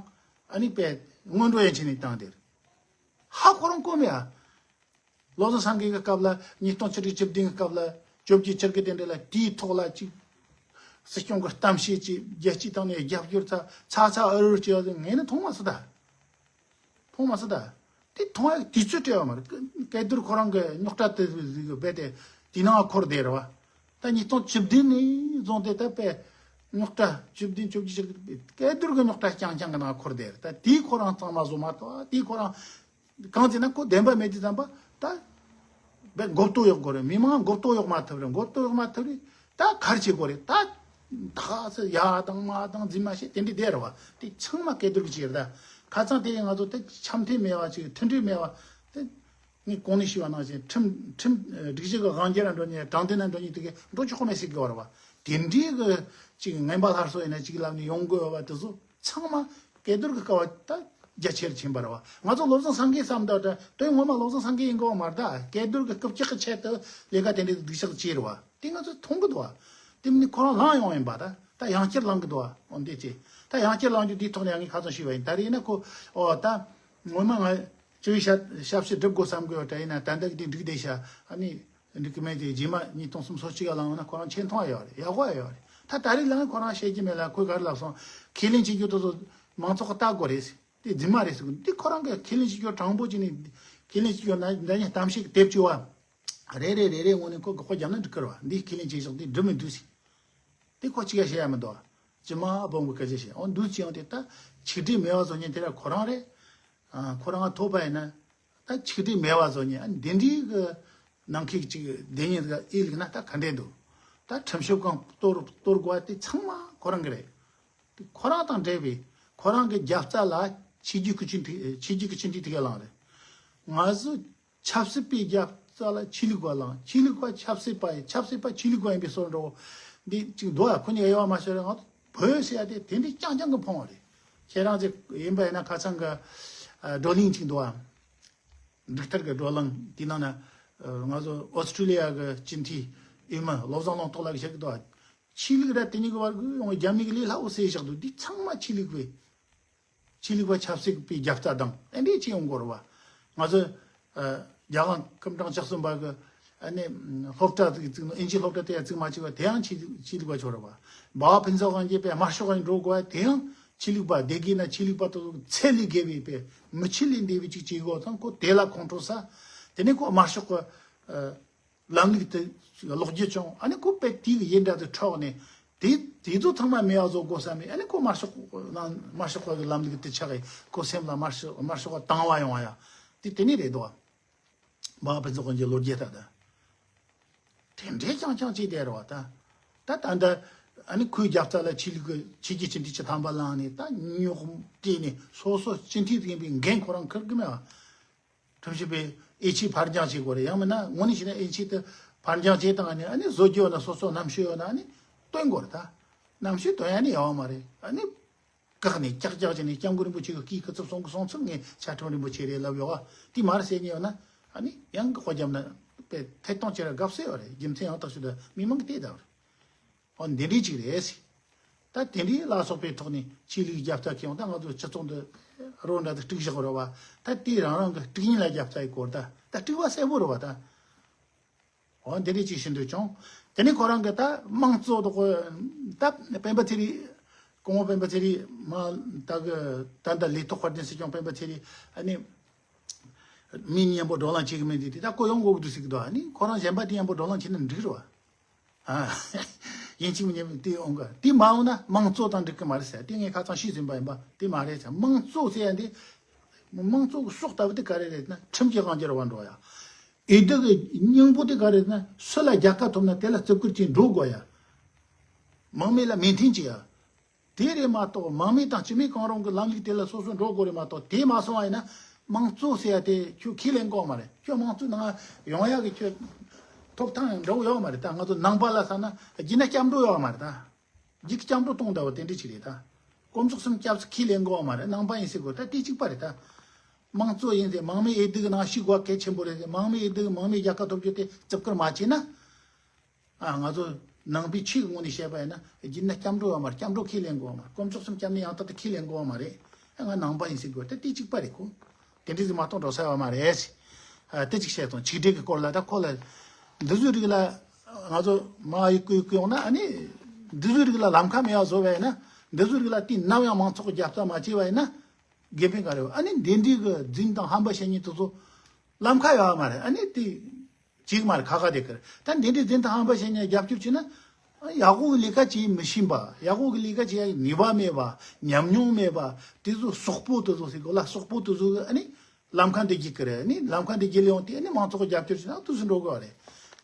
ཨ་ནི་དཔེ་སྔོན་འགྲོ་ཡན་ཆད་ནས་བཏང་དེ་རེད། ཧ་ཁོ་རང་གོ་མེད་ཨ། བློ་བཟང་སེང་གེ་གི་སྐབས་ལ་ཉིས་སྟོང་བཅུ་དྲུག་བཅུ་བདུན་གི་སྐབས་ལ་ བཅོ་བརྒྱད་བཅུ་དགུ་དེ་འདྲ་ལ་དེའི་ཐོག་ལ་ཅིག་སྲིད་སྐྱོང་གི་གཏམ་བཤད་ཅིག་རྒྱལ་སྤྱིའི་སྟེང་ནས་རྒྱབ་སྐྱོར་ཚ་ཚ་ཚ་འུར་འུར་བྱས་པ་དེ་ངས་ནི་མཐོང་མ་སོང་ད། མཐོང་མ་སོང་ད། དེ་མཐོང་ཡ་དུས་ཚོད་སྤྲད་པ་མ་རེད། སྐལ་རྡོར་ཁོ་རང་གི་རྙོག་དྲ་དེ་རྦད་དེ་དེ་ནང་འཁོར་བསྡད་རེད་བ། ད་ཉིས་སྟོང་བཅུ་བདུན་ནས་བཟུང་སྟེ་ད་དཔེ་རྙོག་དྲ་བཅུ་བདུན་བཅུ་བརྒྱད་བཅུ་དགུ་སྐལ་རྡོར་གི་རྙོག་དྲ་རྐྱང་རྐྱང་གི་ནང་འཁོར་བསྡད་རེད། ད་དེའི་ཁོ་རང་གཙང་མ་བཟོ་མ་ཐུབ་པ། དེའི་ཁོ་རང་གང་ཟེར་ན་ཁོ་བདེན་པ་མེད་དུས་ཙམ་པ་ད་དཔེ་མགོ་བཏོག་གཡོག་དགོས་རེད། མི་མང་མགོ་བཏོག་གཡོག་མ་ཐུབ་རེད། མགོ་བཏོག་གཡོག་མ་ཐུབ་རེད། ད་གར་བྱེད་དགོས་རེད། ད་ད་ས་ཡ་དང་མ་དང་འཛིན་མ་བྱེད་དེ་འདྲ་བསྡད་རེད་བ། དེ་ཚང་མ་སྐལ་རྡོར་གི་ཅིག་རེད། ད་ཁ་སང་དེ་ཡིན་ང་ཚོ་དེ་འཆམ་མཐུན་མེད་པ་ཅིག་མཐུན་སྒྲིལ་མེད་པ་དེ། ངས་གོང་ནས་ཞུས་པ་ནང་བཞིན་ཁྲིམས་ཁྲིམས་སྒྲིག་གཞི་གི་དབང་སྒྱུར་ལ་འགྲོ་ཉེན། དྲང་བདེན་ལ་འགྲོ་ཉེན་དེ་གས་འགྲོ་ཆོག་གི་མེད་ཟེར་གི་བ་རེད་བ། དེ་འདྲའི་གི་ཅིག་ངན་པ་སླར་གསོ་ཡིན་ན་ཅིག་ལབ་ནས་ཡོང་དགོས་བ་དེ་ཚོ་ཚང་མ་སྐལ་རྡོར་གི་སྐབས་ད་རྒྱ་ཆེར་ཕྱིན་པ་རེད་བ། ང་ཚོ་བློ་བཟང་སེང་གེ་བསམ་དུས་ད་དོན་ངོ་མ་བློ་བཟང་སེང་གེ་ཡིན་གོ་མ་རེད། ད་སྐལ་རྡོར་གི་རྐུབ་བཀྱག་གི་ཆེད་དུ་ལས་ཀ་དེ་འདྲའི་སྡུག་ཅག་བྱས་རེད་བ། དེ་ང་ཚོས་མཐོང་གི་འདུག་བ། དེ་མིན་ནི་ཁོ་རང་ལངས་ཡོང་ཡིན་པ། ད་ད་ཡང་བསྐྱར་ལངས་གི་འདུག་བ། འོ་འདི་ཅི་ད་ཡང་བསྐྱར་ལངས་རྒྱུ་དེའི་ཐོག་ནས་ཡང་ངས་ཁ་སང་ཞུས་པ་ཡིན། ད་རེས་ཡིན་ན་ཁོ་ཨོ་ད་ངོ་མ་ང་ཅི་ཞབས་ཞབས་ཕྱི་སྒྲུབ་དགོས་བསམ་གི་ཡོད། ད་ཡིན་ན་ད་ལྟ་གི་དེ་འགྲིག་བསྡད་ཤག་ཨ་ནི་འགྲིག་གི་མེད་དེ། རྗེས་མ་ཉིས་སྟོང་སུམ་ཅུ་སོ་གཅིག་ལ་ལངས་ཡོང་ན་ཁོ་རང་ཆེ་མཐོང་ཡོད་རེད། ཡག་པོ་ཡོད་རེད། ད་ད་རེས་ལངས་ཁོ་རང་བཤད་ཀྱི་མེད་ལ། ཁོས་ག་རེ་ལབ་སོང་། ཁས་ལེན་བྱེད་རྒྱུ་དེ་ཚོ་མང་ཚོགས་ཀྱིས་བལྟ་དགོས་རེད། དེ་རྫུན་མ་རེད་ཟེར་གི། འདི་ཁོ་རང་གི་ཁས་ལེན་བྱེད་རྒྱུ་དྲང་པོ་བྱས་ནས་ཁས་ལེན་བྱེད་རྒྱུ་ན་འདི་ནས་གཏམ་བཤད་ཀྱི་དེབ་བཅུ་བ་རེ་རེ་རེ་རེ་ངོས་ནས་ཁོ་དགག་པ་བརྒྱབ་ན་འགྲིག་གི་རེད་བ། འདིའི་ཁས་ལེན་བྱེད་ཕྱོགས་འདི་འགྲིག་མི་འདུག་ཟེར། འདི་ཁོ་གཅིག་ཡང་བཤད་ཡ་མི་འདུག་བ། ཇི་མ་སྦོམ་གི་སྐད་ཆ་བཤད། འོ་འདུག་ཅི་ཡང་དེ་ད་ཆིག་སྒྲིལ་མེད་པ་བཟོ་མཁན་དེ་ར་ཁོ་རང་རེད། ཨ་ཁོ་རང་ཐོབ་པ་ཡིན་ན་ད་ཆིག་སྒྲིལ་མེད་པ་བཟོ་མཁན། ཨ་འདི་འདྲའི་གི་ནང་ཁུལ་གཅིག་བསྡད་མཁན་ཨེ་ལུག་ན་ད་ག་འདྲས་འདུག་ད་ཁྲིམས་ཞིབ་ཁང་གཏོར་གཏོར་དགོས་པ་དེ་ཚང་མ་ཁོ་རང་གི་རེད། དེ་ཁོ་རང་དང་འབྲེལ་བའི་ཁོ་རང་གི་རྒྱབ་རྩ་ལ་ཆོས་བརྒྱུད་ཀྱི་སྤྱི་འཐུས་ཆོས་བརྒྱུད་ཀྱི་སྤྱི་འཐུས་དེ་ག་ལངས་རེད། ང་ཚོ་ཆབ་སྲིད་པའི་རྒྱབ་རྩ་ལ་ཆོས་ལུགས་པ་ལངས། ཆོས་ལུགས་པ་ཆབ་སྲིད་པ་ཡིན། ཆབ་སྲིད་པ་ཆོས་ལུགས་པ་ཡིན་པའི་བཟོ་འདྲ་བོ་འདི་གཅིག་འདུག་ཨ། ཁོ་གཉིས་དབྱེ་བ་མ་ཕྱེ་རེད། ང་ཚོ་བོད་ཟེར་ཡ་དེ་དེ་འདྲའི་རྐྱང་རྐྱང་གི་ཕུང་བ་རེད། ཁྱེད་རང་ཚོ་ཡིན་པ་ཡིན་ན་ཁ་སང་གི་ཨ་བགྲོ་གླེང་གཅིག་འདུག་ཨ། འབྲུག་ཐར་གྱི་བགྲོ་གླེང་དེའི་ནང་ན་ཨ་ང་ཚོ་ཨོ་སི་ཀྲི་ལི་ཡ་གི་སྤྱི་འཐུས་འོས་མི་བློ་བཟང་ལུང་རྟོགས་ལགས་ཀྱིས་བཤད་ཀྱི་འདུག་ཨ། ཆོས་ལུགས་ར་དེ་གཉིས་ཀྱི་བར་གྱི་ཡོང་བའི་རྒྱ་མི་གི་ལས་སླ་བོ་བཟོས་བཞག་འདུག་འདི་ཚང་མ་ཆོས་ལུགས་པའི་ཆོས་ལུགས་པ་ཆབ་སྲིད་པའི་རྒྱབ་རྩ་དང་ཨེ་འདྲས་ཅིག་ཡོང་དགོས་རེད་བ། ང་ཚོ་ཨ་རྒྱལ་དབང་སྐུ་ཕྲེང་བཅུ་གསུམ་པ་གི་ཨ་ནི་སློབ་གྲྭ་ཟིག་བཙུགས་ནོ། ཨིན་ཇིའི་སློབ་གྲྭ་དེ་ཡང་བཙུགས་མ་བཅུག་པ་དེ་ཡང་ཆོས་ཆོས་ལུགས་པ་ཆོག་རེད་བ། འབའ་བ་ཕུན་ཚོགས་དབང་རྒྱལ་དཔེ་དམར་ཤོག་ག་འགྲོ་དགོས་པ་དེ་ཡང་ཆོས་ལུགས་པ། སྡེ་དགེ་ན་ཆོས་ལུགས་པ་དེ་ཚོ་ཚད་ལས་བརྒལ་བའི་དཔེ་མི་ཆོས་ལས་འདས་པའི་ཅིག་བྱེད་དགོས་ཙང་ཁོ་དེ་ལ་ཁོང་ཁྲོ་ཟ། དེ་ནས་ཁོ་དམར་ཤོག་གི་ཨ། ལམ་ལུགས་དེ་ལོག་རྒྱུ་བྱུང་། ཨ་ནི་ཁོ་དཔེ་དེའི་ཡིན་འདྲ་དུ་འཕྲོག་ནས་དེ་དེ་ཚོ་ཚང་མ་མེད་པ་བཟོ་དགོས་བསམ་ནས། ཨ་ནི་ཁོ་དམར་ཤོག་ནང་དམར་ཤོག་པ་གི་ལམ་ལུགས་དེ་ཆགས་ཡིན། ཁོ་སེམས་ལ་དམར་ཤོག་དམར་ཤོག་པ་དང་བ་ཡོང་བ་ཡ་དེ་དེ་ནས་རེད་དོ། འབའ་བ་ཕུན་ཚོགས་དབང་རྒྱལ་ལོ་རྒྱུས་ལྟར་དེ་འདྲའི་རྐྱང་རྐྱང་བྱས་བསྡད་རེད་བ། ད་ད་ད་ད་ཨ་ནི་ཁོའི་རྒྱབ་རྩ་ལ་ཆོས་ལུགས་ཀྱི་ཆོས་བརྒྱུད་སྤྱི་འཐུས་བཅུ་ཐམ་པ་ལངས་ནས་ད་རྙོག་དྲ་ནས་སོ་སོ་སྤྱི་འཐུས་ཡིན་པའི་འགན་ཁོ་རང་འཁུར་གི་མེད་བ། ཁྲིམས་ཞིབ་པས་ཨེ་ཆི་ཕར་འགྱངས་བྱེད་དགོས་རེད། ཡང་མིན་ན་དངོས་གནས་བྱས་ན་ཨེ་ཆི་དེ་ཕར་འགྱངས་བྱེད་དང་ཨ་ནི་ཨ་ནི་བཟོ་རྒྱུ་ཡོད་ན་སོ་སོ་རྣམ་དཔྱོད་ཡོད་ན་ཨ་ནི་སྟོན་དགོས་རེད། ད་རྣམ་དཔྱོད་སྟོན་ཡ་ནི་ཡག་པ་མ་རེད། ཨ་ནི་བཀག་ནས་ཀྱག་ཀྱག་བྱས་ནས་སྐྱབས་མགོན་རིན་པོ་ཆེ་གི་སྐུའི་སྐུ་ཚབ་སོང་གི་སོང་ཚུལ་ངས་ཕྱག་ཁྲིམས་རིན་པོ་ཆེ་རེད་ལབ་ཡོད་པ་དེ་མ་རེད་ཟེར་ཉེ་ཡོད་ན་ཨ་ནི་ཡང་གི་དཔའ་རྒྱབ་ན་དཔེ་ཐད་གཏོང་བྱེད་ར་དགའ་བསུ་ཡོད་རེད། རྒྱུ་མཚན་ཡང་དག་ཞིག་ཏུ་མི་མང་གི་བལྟས་བསྡད་པ་རེད། འོ་འདི་འདྲའི་ཅིག་རེད་ཟེར། ད་དེ་འདྲའི་ལ་སོགས་པའི་ཐོག་ནས་ཆོས་ལུགས་རྒྱབ་རྩ་ཁེ་ཡོང་ད་ང་ཚོ་སྤྱི་ཚོགས་འདི་རོ་འདྲ་དུ་དཀྲུག་བཞག་རོ་བ། ད་དེ་རང་རང་གི་དཀྲུག་ཉེན་ལ་རྒྱབ་རྩ་ཡི་སྐོར་ད་ད་དཀྲུག་པ་གསལ་པོ་རོ་བ་ད། འོ་འདི་འདྲའི་ཅིག་ཤིན་ཏུ་བྱུང་། དེ་ནས་ཁོ་རང་གི་ད་དམངས་གཙོ་དོ་ད་སྤེན་པ་ཚེ་རིང་སྐུ་ངོ་སྤེན་པ་ཚེ་རིང་མ་ད་གི་ད་ད་ལས་ཐོག་དཔལ་ལྡན་སྲིད་སྐྱོང་སྤེན་པ་ཚེ་རིང་ཨ་ནི་མི་མཉམ་པོ་བགྲོ་གླེང་བྱེད་གི་མེད་དེ་དེ་ད་ཁོ་ཡོང་དགོས་གི་འདུག་ཟེར་གི་འདུག་ཨ་ནི་ཁོ་རང་གཞན་པ་དེ་མཉམ་པོ་བགྲོ་གླེང་བྱེད་ན་འགྲིག་རོ། ཨ། ཡིན་གཅིག་མིན་གཉིས་དེ་འོང་གི། དེ་མ་འོང་ན་དམངས་གཙོ་དང་འགྲིག་གི་མ་རེད་ཟེར། དེ་ངས་ཁ་སང་ཤེས་ཟིན་པ་ཡིན་པ་དེ་མ་རེད་ཟེར། དམངས་གཙོ་ཟེར་ཡ་འདི་དམངས་གཙོ་གི་སྲོག་ལྟ་བུ་དེ་ག་རེ་རེད་ན་ཁྲིམས་ཀྱི་དབང་སྒྱུར་བ་འགྲོ་ཡ། འོས་བསྡུ་གི་སྙིང་པོ་དེ་ག་རེ་རེད་ན་སུ་ལ་རྒྱལ་ཁ་ཐོབ་ན་དེ་ལ་བརྩི་བཀུར་གྱིས་འགྲོ་དགོས་ཡ། མང་མོས་ལ་མོས་མཐུན་བྱེད་ཡ། དེ་རེད་མ་གཏོགས་མང་མོས་དང་སྤྱི་མོས་གང་རུང་གི་ལམ་ལུགས་དེ་ལ་སོ་སོ་འགྲོ་དགོས་རེད་མ་གཏོགས། དེ་མ་སོང་བ་ཡིན་ན་དམངས་གཙོ་ཟེར་ཡ་དེ་ཁྱོད་ཁས་ལེན་དགོས་མ་རེད། ཁྱོད་དམངས་གཙོའི་ནང་ཡོང་ཡ་གི་ཁྱོད་ཐོབ་ཐང་འདྲ་བོ་ཡོད་མ་རེད། ད་ང་ཚོ་ནང་པ་ལ་ཟེར་ན་རྒྱུད་ན་སྐྱབས་འགྲོ་ཡོད་མ་རེད། ད་རྒྱུད་སྐྱབས་འགྲོ་གཏོང་ད་བ་དེ་འདྲ་ཅིག་རེད། ད་དཀོན་མཆོག་གསུམ་སྐྱབས་སུ་ཁས་ལེན་དགོས་མ་རེད། ནང་པ་ཡིན་ཟེར་དགོས། ད་དེ་གཅིག་པ་རེད། ད་དམངས་གཙོ་ཡིན་ཟེར་མང་མོས་འོས་བསྡུ་གི་ནང་ཞུགས་དགོས་གལ་ཆེན་པོ་རེད་ཟེར། མང་མོས་འོས་བསྡུ་གི་མང་མོས་རྒྱལ་ཁ་ཐོབ་རྒྱུ་དེ་བརྩི་བཀུར་མ་བྱས་ན། ཨ། ང་ཚོ་ནང་པའི་ཆོས་ཀྱི་ངོས་ནས་བཤད་པ་ཡིན་ན་རྒྱུད་ན་སྐྱབས་འགྲོ་ཡོད་མ་རེད། སྐྱབས་འགྲོ་ཁས་ལེན་དགོས་མ་རེད། དཀོན་མཆོག་གསུམ་སྐྱབས་གནས་ཡང་དག་ཏུ་ཁས་ལེན་དགོས་མ་རེད། ཨ། ང་ནང་པ་ཡིན་ཟེར་དགོས། ད་དེ་གཅིག་པ་རེད་ཁོ། དེ་འདྲ་ཟིག་མ་གཏོགས་འགྲོ་ས་ཡོད་མ་རེད། ཨ། དེ་གཅིག་བཤད་སོང་། ཆིག་སྒྲིལ་གྱི་སྐོར་ལ་ད་ཁོ་ལ་འདི་ཚོའི་རིགས་ལ་ ང་ཚོ་མ་ཡི་གུ་ཡི་གུ་ཡོང་ན་ཨ་ནི་འདི་ཚོའི་རིགས་ལ་ལམ་ཁ་མེད་པ་བཟོ་བས་ན། འདི་ཚོའི་རིགས་ལ་དུས་ནམ་ཡང་མང་ཚོགས་ཀྱི་རྒྱབ་རྩ་མ་བྱས་པ་ཡིན་ན་དགེ་ཕན་ག་རེ་ཡོད། ཨ་ནི་འདི་འདྲའི་གི་རྫུན་དང་ཧམ་པ་བཤད་མཁན་དེ་ཚོ་ལམ་ཁ་ཡོད་མ་རེད། ཨ་ནི་དེ་ཅིག་མ་རེད། ཁ་ཁ་དེ་ཁར་ད་འདི་འདྲའི་རྫུན་དང་ཧམ་པ་བཤད་མཁན་རྒྱབ་སྐྱོར་བྱས་ན་ཡག་པོ་གི་ལས་ཀ་བྱེད་མི་ཤེས་པ། ཡག་པོ་གི་ལས་ཀ་བྱེད་ཡག་ནུས་པ་མེད་པ། ཉམས་མྱོང་མེད་པ། དེ་ཚོ་སོག་པོ་དེ་ཚོ་ཟེར་གོ་ལ། སོག་པོ་དེ་ཚོ་གི་ཨ་ནི་ལམ་ཁ་འདི་བརྒྱུད་ཀྱི་རེད། ནི་ལམ་ཁ་འདི་བརྒྱུད་ལ་ཡོང་དུས་ནི་མང་ཚོགས་ཀྱི་རྒྱབ་སྐྱོར་བྱས་ན་དུས་སུ་འགྲོ་དགོས་པ་རེད།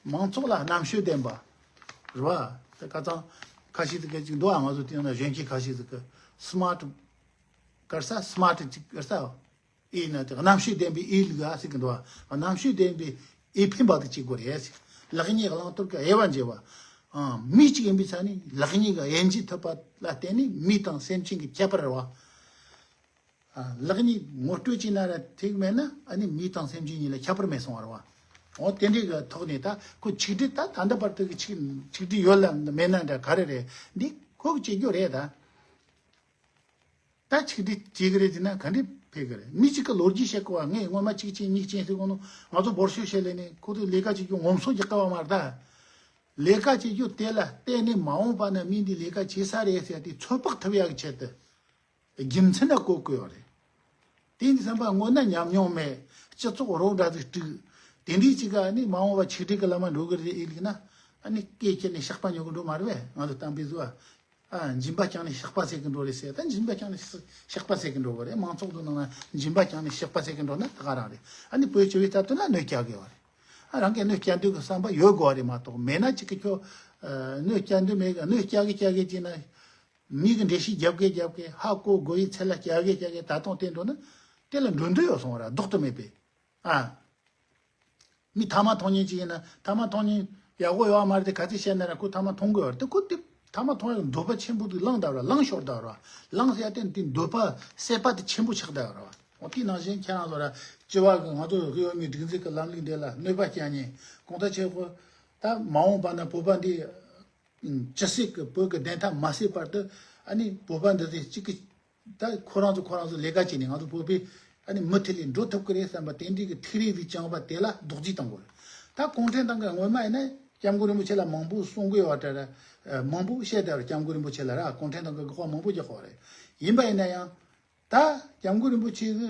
མང་ཚོགས་ལ་རྣམ་དཔྱོད་ལྡན་པ་རེད་བ། དེ་ཁ་ཚང་ཁ་ཤས་ཟིག་གི་ཅིག་འདུག་ཨ། ང་ཚོ་དེ་ཡང་ན་གཞོན་སྐྱེས་ཁ་ཤས་ཟིག་གི་སི་མ་ཊི་གར་ས་སི་མ་ཊི་ཅིག་གར་ས་ཨེ་ཡིན་ན་དེ་རྣམ་དཔྱོད་ལྡན་པའི་ཨེ་ལུག་ཨ་ཟེར་གི་འདུག་ཨ། རྣམ་དཔྱོད་ལྡན་པའི་ཨེ་ཕན་པ་དེ་ཅིག་དགོས་རེད། ལེགས་ཉེས་བླང་དོར་གི་དབྱེ་བ་འབྱེད་པ། ཨང་། མི་གཅིག་ཡིན་པའི་ཆ་ནས་ལེགས་ཉེས་ཀྱི་དབྱེ་འབྱེད་ཐུབ་པ་ལ་བརྟེན་ནས་མི་དང་སེམས་ཅན་གྱི་ཁྱད་པར་རེད་བ། ཨ། ལེགས་ཉེས་ངོ་སྤྲོད་བྱས་ན་ར་ཐིག་མེད་ན་ཨ་ནི་མི་དང་སེམས་ཅན་གཉིས་ལ་ཁྱད་པར་མེད་སོང་བ་རེད་བ། འོ་དེ་འདྲའི་གི་ཐོག་ནས་ད་ཁོ་ཆིག་སྒྲིལ་ད་ད་ལྟ་བར་དུ་གི་ཆིག་ཆིག་སྒྲིལ་ཡོད་ལ་མེད་ན་འདྲ་ག་རེ་རེད། འདི་ཁོ་གི་བྱེད་རྒྱུ་རེད་ད། ད་ཆིག་སྒྲིལ་བྱེད་གི་རེད་ཟེར་ན་ག་འདྲ་ཕེབས་གི་རེད། མི་གཅིག་གི་ལོ་རྒྱུས་བཤད་གོ་བ། ངས་སྔོན་མ་གཅིག་ཅན་གཉིས་ཅན་ཟེར་གོ་ནོ་ང་ཚོ་འབོར་ཤོག་བཤད་ལས་ནས་ཁོ་ཚོས་ལས་ཀ་བྱེད་རྒྱུ་ངོམ་སོང་རྒྱག་ག་བ་མ་རེད་ད། ལས་ཀ་བྱེད་རྒྱུ་དེ་ལ་བརྟེན་ནས་མ་འོངས་པ་ན་མི་འདི་ལས་ཀ་བྱེད་ས་རེད་ཟེར་ཏེ་ཚོད་དཔག་ཐུབ་ཡག་གི་ཆེད་དུ། རྒྱུ་མཚན་ལ་གོ་དགོས་པ་རེད། དེ་ཡིན་དུས་བསམ་པ་སྔོན་ན་ཉམས་མྱོང་མེད། སྤྱི་ཚོགས་རོགས་འདྲ་ཟིག་དཀྲུགས། དེ་འདྲའི་ཅིག་ག་ནི་མ་འོངས་པ་ཆིག་སྒྲིལ་གི་ལམ་མ་འགྲོ་གི་རེད་ཨེ་ལུག་ན། ཨ་ནི་སྐད་ཁྱེར་ནས་བཤགས་པ་ཉོ་གི་འགྲོ་མ་རེད་པས། ང་ཚོ་གཏམ་དཔེ་བཟོ་ཨ། ཨ། སྦྱིན་པ་བསྐྱངས་ནས་བཤགས་པ་ཟེར་གི་འགྲོ་རེད་ཟེར། ད་སྦྱིན་པ་བསྐྱངས་ནས་བཤགས་པ་ཟེར་གི་འགྲོ་གི་རེད། མང་ཚོགས་དུ་ནང་ན་སྦྱིན་པ་བསྐྱངས་ནས་བཤགས་པ་ཟེར་གི་འགྲོ་ན་ད་ག་རང་རེད། ཨ་ནི་བོད་སྤྱི་བའི་རྩ་དོན་ལ་གནོད་སྐྱེལ་གི་ཡོད་རེད། ཨ། རང་གིས་གནོད་སྐྱེལ་འདོད་གི་བསམ་པ་ཡོད་དགོས་པ་རེད་མ་གཏོགས། མེད་ན་ཅིག་གི་ཁྱོད་གནོད་སྐྱེལ་འདོད་མེད་གི། གནོད་སྐྱེལ་གི་སྐྱེལ་གི་ཅིག་ན། མི་གི་འགྲེལ་བཤད་རྒྱབ་གི་རྒྱབ་གི། ཧ་གོ་དགོས་ཡི་ཚད་ལ་བསྐྱལ་གི་བསྐྱལ་གི། ད་དུང་དེ་འགྲོ་ན་དེ་ལ་འགྲོ་འདོད་ཡོད་སོང་བ་ར། ལྡོག་ཏུ་མེད་པས། ཨ། མི་ཐ་མག་འཐུང་མཁན་ཅིག་ཡིན་ན་ཐ་མག་འཐུང་མཁན་ཡག་པོ་ཡོད་མ་རེད་དེ་ག་ཚོད་བཤད་ན་ར་ཁོ་ཐ་མག་འཐུང་དགོས་ཡོད་རེད་དེ། ཁོ་དེ་ཐ་མག་འཐུང་ཡག་འདོད་པ་ཆེན་པོ་དེ་ལངས་བསྡད་ར། ལངས་ཤོར་བསྡད་ར། ལངས་ཟེར་ཡ་དེ་དེ་འདོད་པ་སྲེད་པ་དེ་ཆེན་པོ་ཆགས་བསྡད་ར། འོ་དེ་ནང་བཞིན་ཁྱེད་རང་ཚོ་ར་སྤྱི་བ་གི་ང་ཚོ་གི་ཡོད་མི་སྒྲིག་འཛུགས་ཀྱི་ལམ་ལུགས་འདི་ལ་གནོད་པ་བསྐྱལ་མཁན་གང་ལྟར་ཆེ་ཁོ་ད་མ་འོངས་པ་ན་བོད་པ་འདི། ཅི་ཟེར་གི་བོད་ཀྱི་བདེན་མཐའ་མ་གསལ་བར་དུ་ཨ་ནི་བོད་པ་འདི་ཚོས་གཅིག་གི་ད་ཁོ་རང་ཚོ་ཁོ་རང་ཚོ་ལས་ཀ་བྱས་ནས་ང་ཚོ་བོད་པའི་ཨ་ནི་མུ་མཐུད་ལས་འགྲོ་ཐུབ་ཀྱི་རེད་བསམ་པ་དེ་འདྲའི་གི་ཐིག་རིས་ཟིག་བཅངས་པ་དེ་ལ་རྡོག་རྫིས་གཏོང་དགོས་རེད། ད་གུང་ཁྲན་ཏང་གི་སྔོན་མ་ཡིན་ན་སྐྱབས་མགོན་རིན་པོ་ཆེ་ལ་མང་པོ་གསུང་གི་ཡོད་པ་འདྲ་ར། མང་པོ་བཤད་བསྡད་ར། སྐྱབས་མགོན་རིན་པོ་ཆེ་ལ་ར་གུང་ཁྲན་ཏང་གི་དགག་པ་མང་པོ་རྒྱག་གི་ཡོད་རེད། ཡིན་པ་ཡིན་ན་ཡང་ད་སྐྱབས་མགོན་རིན་པོ་ཆེ་གི་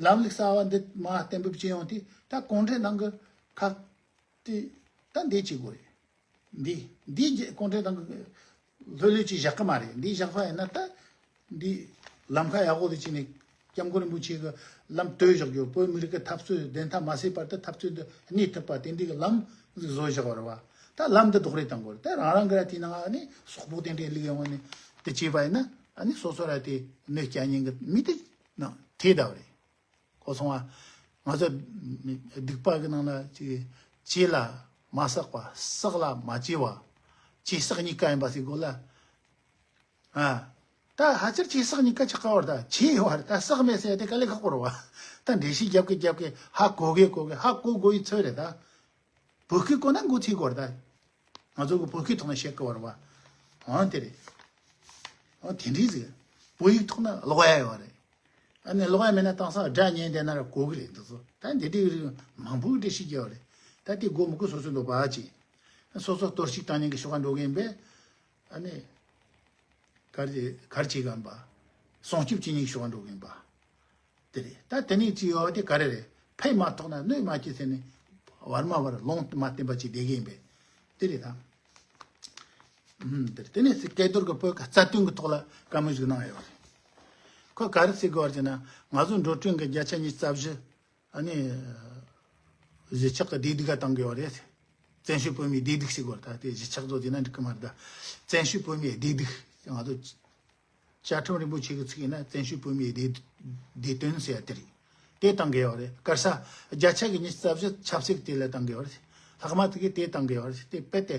ལམ་ལུགས་གསར་བ་འདི་མར་གཏན་འབེབས་བྱེད་ཡོང་དུས་ད་གུང་ཁྲན་ཏང་གི་ཁ་དེ་ད་འདི་བྱེད་དགོས་རེད། འདི་འདི་རྗེས་གུང་ཁྲན་ཏང་གི་ལྷོད་ལྷོད་ཅིག་བཞག་གི་མ་རེད། འདི་བཞག་པ་ཡིན་ན་ད་འདི་ལམ་ཁ་ཡག་པོ་དེ་བྱས་ནས་སྐྱབས་མགོན་རིན་པོ་ཆེ་གི་ལམ་བཏོད་བཞག་རྒྱུ། བོད་མི་རིགས་ཀྱི་འཐབ་རྩོད་བདེན་མཐའ་མ་གསལ་བར་དུ་འཐབ་རྩོད་འདི་གནས་ཐུབ་པ་དེ་འདི་གི་ལམ་ཟིག་བཟོ་བཞག་པ་རེད་བ། ད་ལམ་འདི་རྡོག་རེ་གཏོང་དགོས་རེད། ད་རང་རང་གི་ར་དེའི་ནང་ཨ་ནི་སོག་པོ་དེ་འདྲའི་ལུག་ཡོང་བ་ནི་དེ་བྱས་པ་ཡིན་ན་ཨ་ནི་སོ་སོ་ར་དེ་གནོད་སྐྱེལ་མཁན་གི་མི་དེ་ནང་ཐེ་བསྡད་པ་རེད། གོ་སོང་ང་། ང་ཚོ་སྡིག་པ་གི་ནང་ལ་ཅིག་བྱས་ལ་མ་བསགས་པ། བསགས་ལ་མ་བྱས་པ། བྱས་བསགས་གཉིས་ཀ་ཡིན་པ་ཟེར་དགོས་ལ། ཨ། ད་ཕལ་ཆེར་བྱས་བསགས་གཉིས་ཀ་ཆགས་ཀ་བར་ད་བྱས་ཡོད་བར་ད་བསགས་མེད་ཟེར་དེ་དཀའ་ལས་ཁག་པོ་རེད་བ། ད་འགྲེལ་བཤད་རྒྱབ་གི་རྒྱབ་གི་ཧ་གོ་གི་གོ་གི་ཧ་གོ་དགོས་ཡི་ཚོད་རེད་ད། བོད་སྐད་གོ་ན་མགོ་ཚོས་དགོས་རེད་ད། ང་ཚོ་གི་བོད་སྐད་ཐོག་ནས་བཤད་དགོས་བར་བ། འོ་དེ་རེད། འོ་དེ་འདྲའི་ཟིག་བོད་ཡིག་ཐོག་ན་ཀློག་ཡ་ཡོད་རེད། ཨ་ནི་ཀློག་ཡ་མེད་ན་དེང་སང་སྒྲ་ཉན་བསྡད་ན་ར་གོ་གི་རེད་འདུག་ཚོ། ད་འདི་འདྲའི་རིགས་མང་པོའི་འགྲེལ་བཤད་རྒྱག་ཡོད་རེད། ད་དེ་དགོས་མི་དགོས་སོ་སོའི་འདོད་པ་ཅིག་སོ་སོ་གཏོར་བཤིག་བཏང་མཁན་གི་ཤོག་ཁ་འགྲོ་གི་ཡིན་པས། ཨ་ནི། གར་གྱི་གར་གྱི་གམ་པ། སྲུང་སྐྱོབ་བྱེད་མཁན་གི་ཤོག་ཁ་འགྲོ་གི་ཡིན་པ། དེ་རེད། ད་དེ་ནས་ཅི་ཡོད་དེ་ག་རེ་རེད། ཕན་མ་ཐོགས་ན་གནོད་མ་སྐྱེལ་ཟེར་ནས། བར་མ་བར་ལུང་མ་བསྟན་པ་ཅིག་བསྡད་ཀྱི་ཡིན་པས། དེ་རེད་ད། ཨུམ། དེ་རེད། དེ་ནས་སྐལ་རྡོར་གྱི་བོད་ཀྱི་རྩ་དོན་གྱི་ཐོག་ལ་བཀའ་མོལ་ཞིག་གནང་ཡོད་རེད། ཁོས་ག་རེ་ཟེར་གི་ཡོད་རེད་ཟེར་ན། ང་ཚོ་འགྲོ་གྲོན་གྱི་བརྒྱ་ཆ་ཉི་ཤུ་རྩ་བཞི། ཨ་ནི། གཞིས་ཆགས་ཀྱི་བདེ་སྡུག་ག་བཏང་གི་ཡོད་རེད། བཙན་བྱོལ་བོད་མིའི་བདེ་སྡུག་ཟེར་གི་ཡོད་རེད། ད་དེ་གཞིས་ཆགས་ཚོ་ཟེར་ན་འགྲིག་གི་མ་རེད་ད། བཙན་བྱོལ་བོད་མིའི་བདེ་སྡུག་ང་ཚོ། བཅའ་ཁྲིམས་རིན་པོ་ཆེ་གི་ཚིག་ཡིན་ན་བཙན་བྱོལ་བོད་མིའི་བདེ་བདེ་དོན་ཟེར་ཡ་དེ་རེད། དེ་བཏང་གི་ཡོད་རེད། གར་ས་བརྒྱ་ཆ་གི་ཉི་ཤུ་རྩ་བཞི་ཆབ་སྲིད་དེ་ལ་བཏང་གི་ཡོད་རེད། ལྷག་མ་དེ་གི་དེ་བཏང་གི་ཡོད་རེད། དེ་དཔེ་དེ་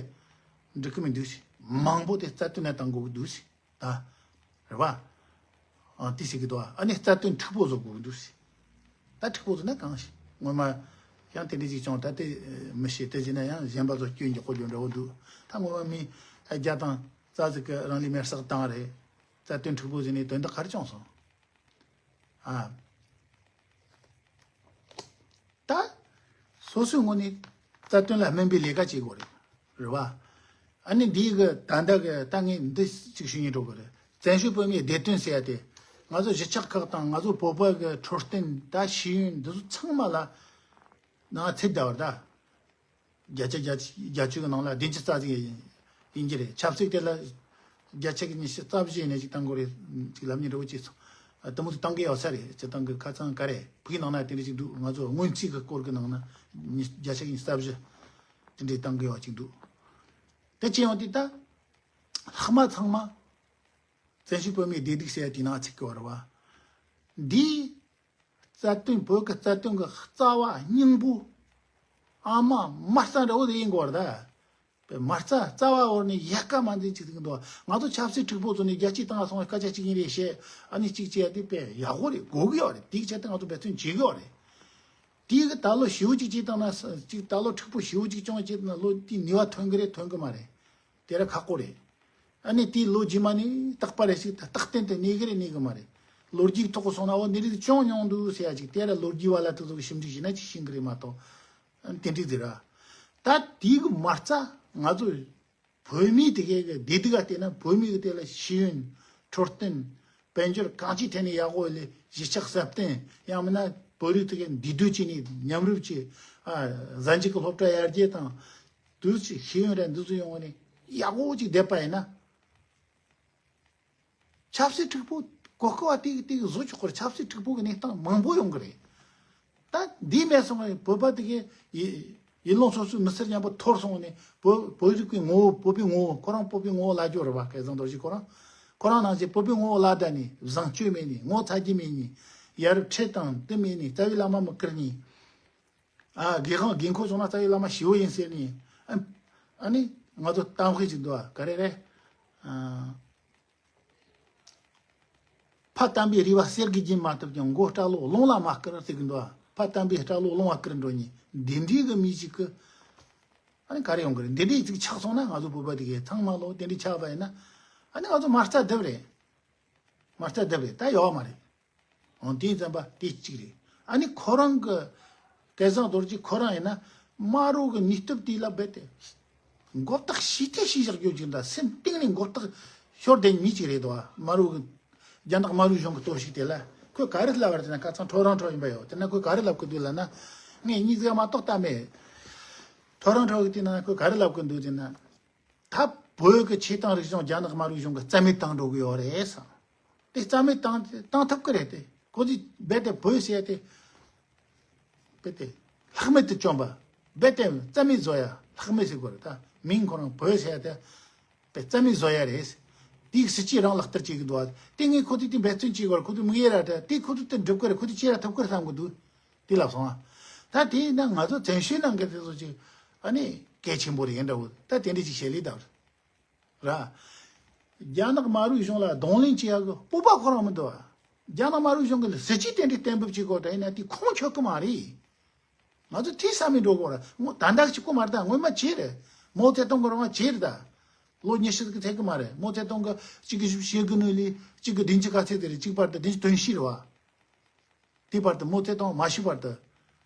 འགྲིག་གི་མི་འདུག་ཟེར། མང་པོ་དེ་རྩ་དོན་ལ་བཏང་དགོས་ཀྱི་འདུག་ཟེར། ད་རེད་བ། ཨ། དེ་ཟེར་གི་འདུག་ཨ་ནི་རྩ་དོན་མཁྲེགས་པོ་བཟོ་དགོས་ཀྱི་འདུག་ཟེར། ད་མཁྲེགས་པོ་བཟོ་ན་གང་ཞིག་སྔོན་མ་ཡང་དེ་འདྲ་ཅིག་བྱུང་། ད་དེ་མི་ཤེས། དེ་བྱས་ན་ཡང་གཞན་པ་ཚོ་སྐྱོན་འཇོག་གོ་རྒྱུ་འདྲ་བོ་འདུག་ད་སྔོན་མ་མི་བརྒྱ་དང་རྩ་ཟིག་གི་རང་ལུས་མེར་བསྲེགས་བཏང་རེད། རྩ་དོན་མཁྲེགས་པོ་བཟོས་ནས་དོན་དག་ག་རེ་བྱུང་སོང་། ཨ། ད་སོ་སོའི་ངོས་ནས་རྩ་དོན་ལ་སྨན་པའི་ལས་ཀ་བྱེད་དགོས་རེད། རེད་བ། ཨ་ནི་འདིའི་གི་ད་ལྟ་གི་ད་ངས་འདི་ཅིག་ཞུ་སྙིང་འདོད་གི་རེད། བཙན་བྱོལ་བོད་མིའི་བདེ་དོན་ཟེར་ཡ་དེ། ང་ཚོ་གཞིས་ཆགས་ཁག་དང་ང་ཚོ་བོད་པ་གི་འཕྲོད་བསྟེན་ད་ཤེས་ཡོན་འདི་ཚོ་ཚང་མ་ལ་ནང་ཚིག་བརྡ་བར་ད། བརྒྱ་ཆ་བརྒྱ་བརྒྱ་བཅུ་གི་ནང་ལ་བདུན་ཅུ་རྩ་གཅིག་ཡིན་གྱི་རེད། ཆབ་སྲིད་དེ་ལ་བརྒྱ་ཆ་གི་ཉི་ཤུ་རྩ་བཞི་ཡིན་ནས་ཅིག་བཏང་དགོས་རེད། ཅིག་ལབ་ཉེན་འདྲ་བོ་ཅིག་སོང་། དེ་མོ་ཅིག་བཏང་གི་ཡོད་ས་རེད། སྤྱིར་བཏང་གི་ཁ་སང་ག་རེ་བོད་ནང་ན་དེ་འདྲ་ཅིག་འདུག་ང་ཚོ་སྔོན་རྩིས་ཀྱི་སྐོར་གྱི་ནང་ན་ཉི་བརྒྱ་ཆ་གི་ཉི་ཤུ་རྩ་བཞི་དེ་འདྲའི་བཏང་གི་ཡོད་ཅིག་འདུག་དེ་ཅི་ཡང་དེ་ད་ལྷག་མ་ཚང་མ་བཙན་བྱོལ་བོད་མིའི་བདེ་སྡུག་ཟེར་ཡ་དེ་ནང་ཚིག་གི་བར་བ་འདི། རྩ་དོན་བོད་ཀྱི་རྩ་དོན་གྱི་རྩ་བ་སྙིང་པོ། ཨ་མ་མ་རྩ་འདྲ་བོ་དེ་ཡིན་དགོས་རེད་ད། པའི་མ་རྩ་རྩ་བ་བོར་ནས་ཡལ་ག་མ་འཛིན་ཅིག་ཟིག་འདུག་ང་ཚོ་ཆབ་སྲིད་འཁྲུག་པོ་བཟོ་ནས་རྒྱལ་སྤྱིའི་སྟེང་ལ་སོང་བའི་སྐད་ཆ་གཅིག་ཡིན་རེད་བཤད། ཨ་ནི་གཅིག་བྱས་ཏེ་པའི་ཡག་པོ་རེད། དགོས་ཀྱི་ཡོད་རེད། དེའི་ཆེད་དུ་ང་ཚོ་འབད་བརྩོན་བྱེད་ཀྱི་ཡོད་རེད། དེའི་གི་ད་ལོ་ཞེ་པོ་ཅིག་བྱས་བཏང་ན་ཅིག་ད་ལོ་འཁྲུག་པོ་ཞེ་པོ་ཅིག་བྱུང་བྱས་བཏང་ན་ལོ་དེའི་ནུས་པ་ཐོན་གི་རེད་ཐོན་གི་མ་རེད། དེ་ར་ཁག་པོ་རེད། ཨ་ནི་དེའི་ལོ་རྗེས་མ་ནི་རྟག་པ་རེ་ཞིག་ད་རྟག་བརྟན་དུ་གནས་གི་རེད་གནས་གི་མ་རེད། ལོ་རྒྱུས་ཐོག་གི་སོང་ན་འོ་འདི་རིགས་བྱུང་མྱོང་འདུག་ཟེར་ཡ་ཅིག་དེ་ར་ལོ་རྒྱུས་བ་ལ་དེ་ཚོ་གི་ཞིབ་འཇུག་བྱས་ན་ཅིག་ཤེས་གི་རེད་མ་གཏོགས། ཨ་ནི་དེ་འདྲ་ཟེར་ར། ད་དེའི་གི་མ་རྩ་ང་ཚོ་བོད་མིའི་དེ་གའི་གི་བདེ་སྡུག་ག་བལྟས་ན་བོད་མི་གི་དེ་ལ་ཤེས་ཡོན་འཕྲོད་བསྟེན་དཔལ་འབྱོར་གང་ཅིའི་ཐད་ནས་ཡག་པོ་ལས་གཞིས་ཆགས་སྲ་བརྟན་ཡང་མིན་ན་བོད་རིགས་དེ་གའི་འདུས་སྡོད་བྱས་ནས་མཉམ་རུབ་ཀྱིས་ཨ་གཟའ་མཇུག་གི་སློབ་གྲྭ་ཡར་རྒྱས་དང་། དུས་ཚོད་ཤེས་ཡོན་ར་འདི་ཚོ་ཡོང་བ་ནས་ཡག་པོ་ཅིག་བསྡད་པ་ཡིན་ན། ཆབ་སྲིད་འཁྲུག་པོ་གོ་སྐབས་བ་ཏིག་ཏིག་བཟོ་ཆོག་གི་རེད། ཆབ་སྲིད་འཁྲུག་པོ་གི་གནས་སྟངས་མང་པོ་ཡོང་གི་རེད། ད་འདི་མེད་སོང་བའི་བོད་པ་དེ་གའི་ཡི་ཡི་ལོང་སོ་སོའི་མི་སེར་མཉམ་པོ་འཐོར་སོང་ནས་བོད་བོད་རིག་པའི་ངོ་བོ་བོད་པའི་ངོ་བོ་ཁོ་རང་བོད་པའི་ངོ་བོ་ལ་སྦྱོར་རེད་བ། སྐལ་བཟང་རྡོ་རྗེ་ཁོ་རང་ཁོ་རང་ནང་བཞིན་བོད་པའི་ངོ་བོ་ལ་བསྡད་ནས་བཟང་སྤྱོད་མེད་ནས་ངོ་ཚ་རྒྱུ་མེད་ནས་ཡ་རབས་ཁྲིད་དང་དེ་མེད་ནས་རྩ་བའི་བླ་མ་མི་བཀུར་ནས། ཨ་དགེ་ཁང་དགེ་འཁོར་སོང་ན་རྩ་བའི་བླ་མ་ཞི་བོ་ཡིན་ཟེར་ནས། ཨ་ཨ་ནི་ང་ཚོ་གཏམ་དཔེ་ཅིག་འདུག་ཨ། ག་རེ་རེད། ཨ་ཕ་དམ་པའི་རུས་པ་གསེར་གྱིས་བརྒྱན་མ་ཐུབ་ཀྱང་མགོ་སྐྲ་ལོ་རླུང་ལ་མ་བསྐུར་ཟེར་གྱི་འདུག་ཨ། ཕ་དམ་པའི་སྐྲ་ལོ་རླུང་ལ་བསྐུར་འགྲོ་ཉིན་འདི་འདྲའི་གི་མི་ཞིག་གི་ཨ་ནི་ག་རེ་ཡོང་གི་རེད། འདི་འདྲའི་ཅིག་ཆགས་སོང་ན་ང་ཚོ་བོད་པ་དེ་གའི་ཚང་མ་ལོ་དེ་འདྲའི་ཆགས་པ་ཡིན་ན་ཨ་ནི་ང་ཚོ་མ་རྩ་རྡིབ་རེད། མ་རྩ་རྡིབ་རེད། ད་ཡོད་མ་རེད། འོ་དེ་ཙམ་པ་དེ་གཅིག་རེད། ཨ་ནི་ཁོ་རང་གི་སྐལ་བཟང་རྡོ་རྗེ་ཁོ་རང་ཡིན་ན་དམར་པོ་གི་ནུས་སྟོབས་དེ་ལ་རྦད་དེ་མགོ་བཏགས་ཤི་ཐེ་ཤི་བཞག་རྒྱུ་ཅིག་འདྲ། སེམས་གཏིང་ནས་མགོ་བཏགས་ཤོར་བསྡད་མི་ཅིག་རེད་དོ། དམར་པོ་གི་རྒྱ་ནག་དམར་པོའི་གཞུང་གི་གཏོར་བཤིག་དེ་ལ་ཁོས་ག་རེ་ལབ་པ་རེད་ཟེར་ན། ཁ་སང་ཁྲོ་རང་ཁྲོ་ཡིན་པ་ཡོད། དེ་ན་ཁོས་ག་རེ་ལབ་གི་འདུག་ལབ་ན། ངས་གཉིས་ཟིག་མ་གཏོགས་ལྟ་མེད། ཁྲོ་རང་ཁྲོ་གི་དེ་ན་ཁོས་ག་རེ་ལབ་གི་འདུག་ཟེར་ན། ད་བོད་ཀྱི་ཆོས་དང་རིག་གཞུང་རྒྱ་ནག་དམར་པོའི་གཞུང་གིས་རྩ་མེད་བཏང་འགྲོ་གི་ཡོད་རེད་ཟེར། དེ་རྩ་མེད་བཏང་བཏང་ཐུབ་ཀྱི་རེད་དེ། ཁོ་ཚོས་རྦད་དེ་བོད་ཟེར་ཡ་དེ་རྦད་དེ་ལྷག་མེད་དུ་བཅོམ་པ། རྦད་དེ་རྩ་མེད་བཟོ་ཡ། ལྷག་མེད་ཟེར་དགོས་རེད། ད་མིང་ཁོ་རང་བོད་ཟེར་ཡ་དེ་རྦད་རྩ་མེད་བཟོ་ཡ་རེད། དེའི་སྲིད་ཇུས་རང་ལག་བསྟར་བྱེད་ཀྱི་འདུག་བ། དེ་ངས་ཁོ་ཚོས་དེ་འབད་བརྩོན་བྱེད་དགོས་རེད། ཁོ་ཚོས་དམིགས་ཡུལ་ར་འདྲ། དེ་ཁོ་ཚོས་དེ་འགྲུབ་ཀྱི་རེད། ཁོ་ཚོས་བྱེད་ར་ཐུབ་ཀྱི་རེད་བསམ་གྱི་འདུག་དེ་ལབ་སོང་ཨ། ད་དེ་ཡིན་ན་ང་ཚོ་བཙན་བྱོལ་ནང་གི་དེ་ཚོ་ཅིག་ཨ་ནི་གལ་ཆེན་པོ་རེད་འདྲ་བོ། ད་དེ་འདྲ་ཅིག་བཤད་ལེ་ད་ར། རྒྱ་ནག་དམར་པོའི་གཞུང་ལ་གདོང་ལེན་བྱེད་ཡག་གི་སྤོབས་པ་ཁོ་རང་མི་འདུག་ཨ། རྒྱ་ནག་དམར་པོའི་གཞུང་གི་སྲིད་ཇུས་དེ་འདྲའི་གཏན་འབེབས་བྱེད་དགོས་ད་ཡིན་ན་དེ་ཁུངས་འཁྱོལ་གི་མ་རེད། ང་ཚོ་དེ་བསམ་མི་འགྲོ་དགོས་ར། ངོ་ད་འདྲ་གཅིག་པོ་མ་རེད། ད་སྔོན་མ་བྱས་རེད། མའོ་ཙེ་ཏུང་གི་རིང་བ་བྱས་རེད་ད། ལོ་ཉི་ཤུ་ཟིག་ཐེག་གི་མ་རེད། མའོ་ཙེ་ཏུང་གི་གཅིག་གི་བཞི་བཅུ་ཞེ་དགུ་ནས་ལས་གཅིག་གི་བདུན་ཅུ་ག་ཚད་དེ་རེད། གཅིག་བར་དུ་བདུན་ཅུ་དོན་བཞི་རེད་བ། དེ་བར་དུ་མའོ་ཙེ་ཏུང་མ་ཤི་བར་དུ་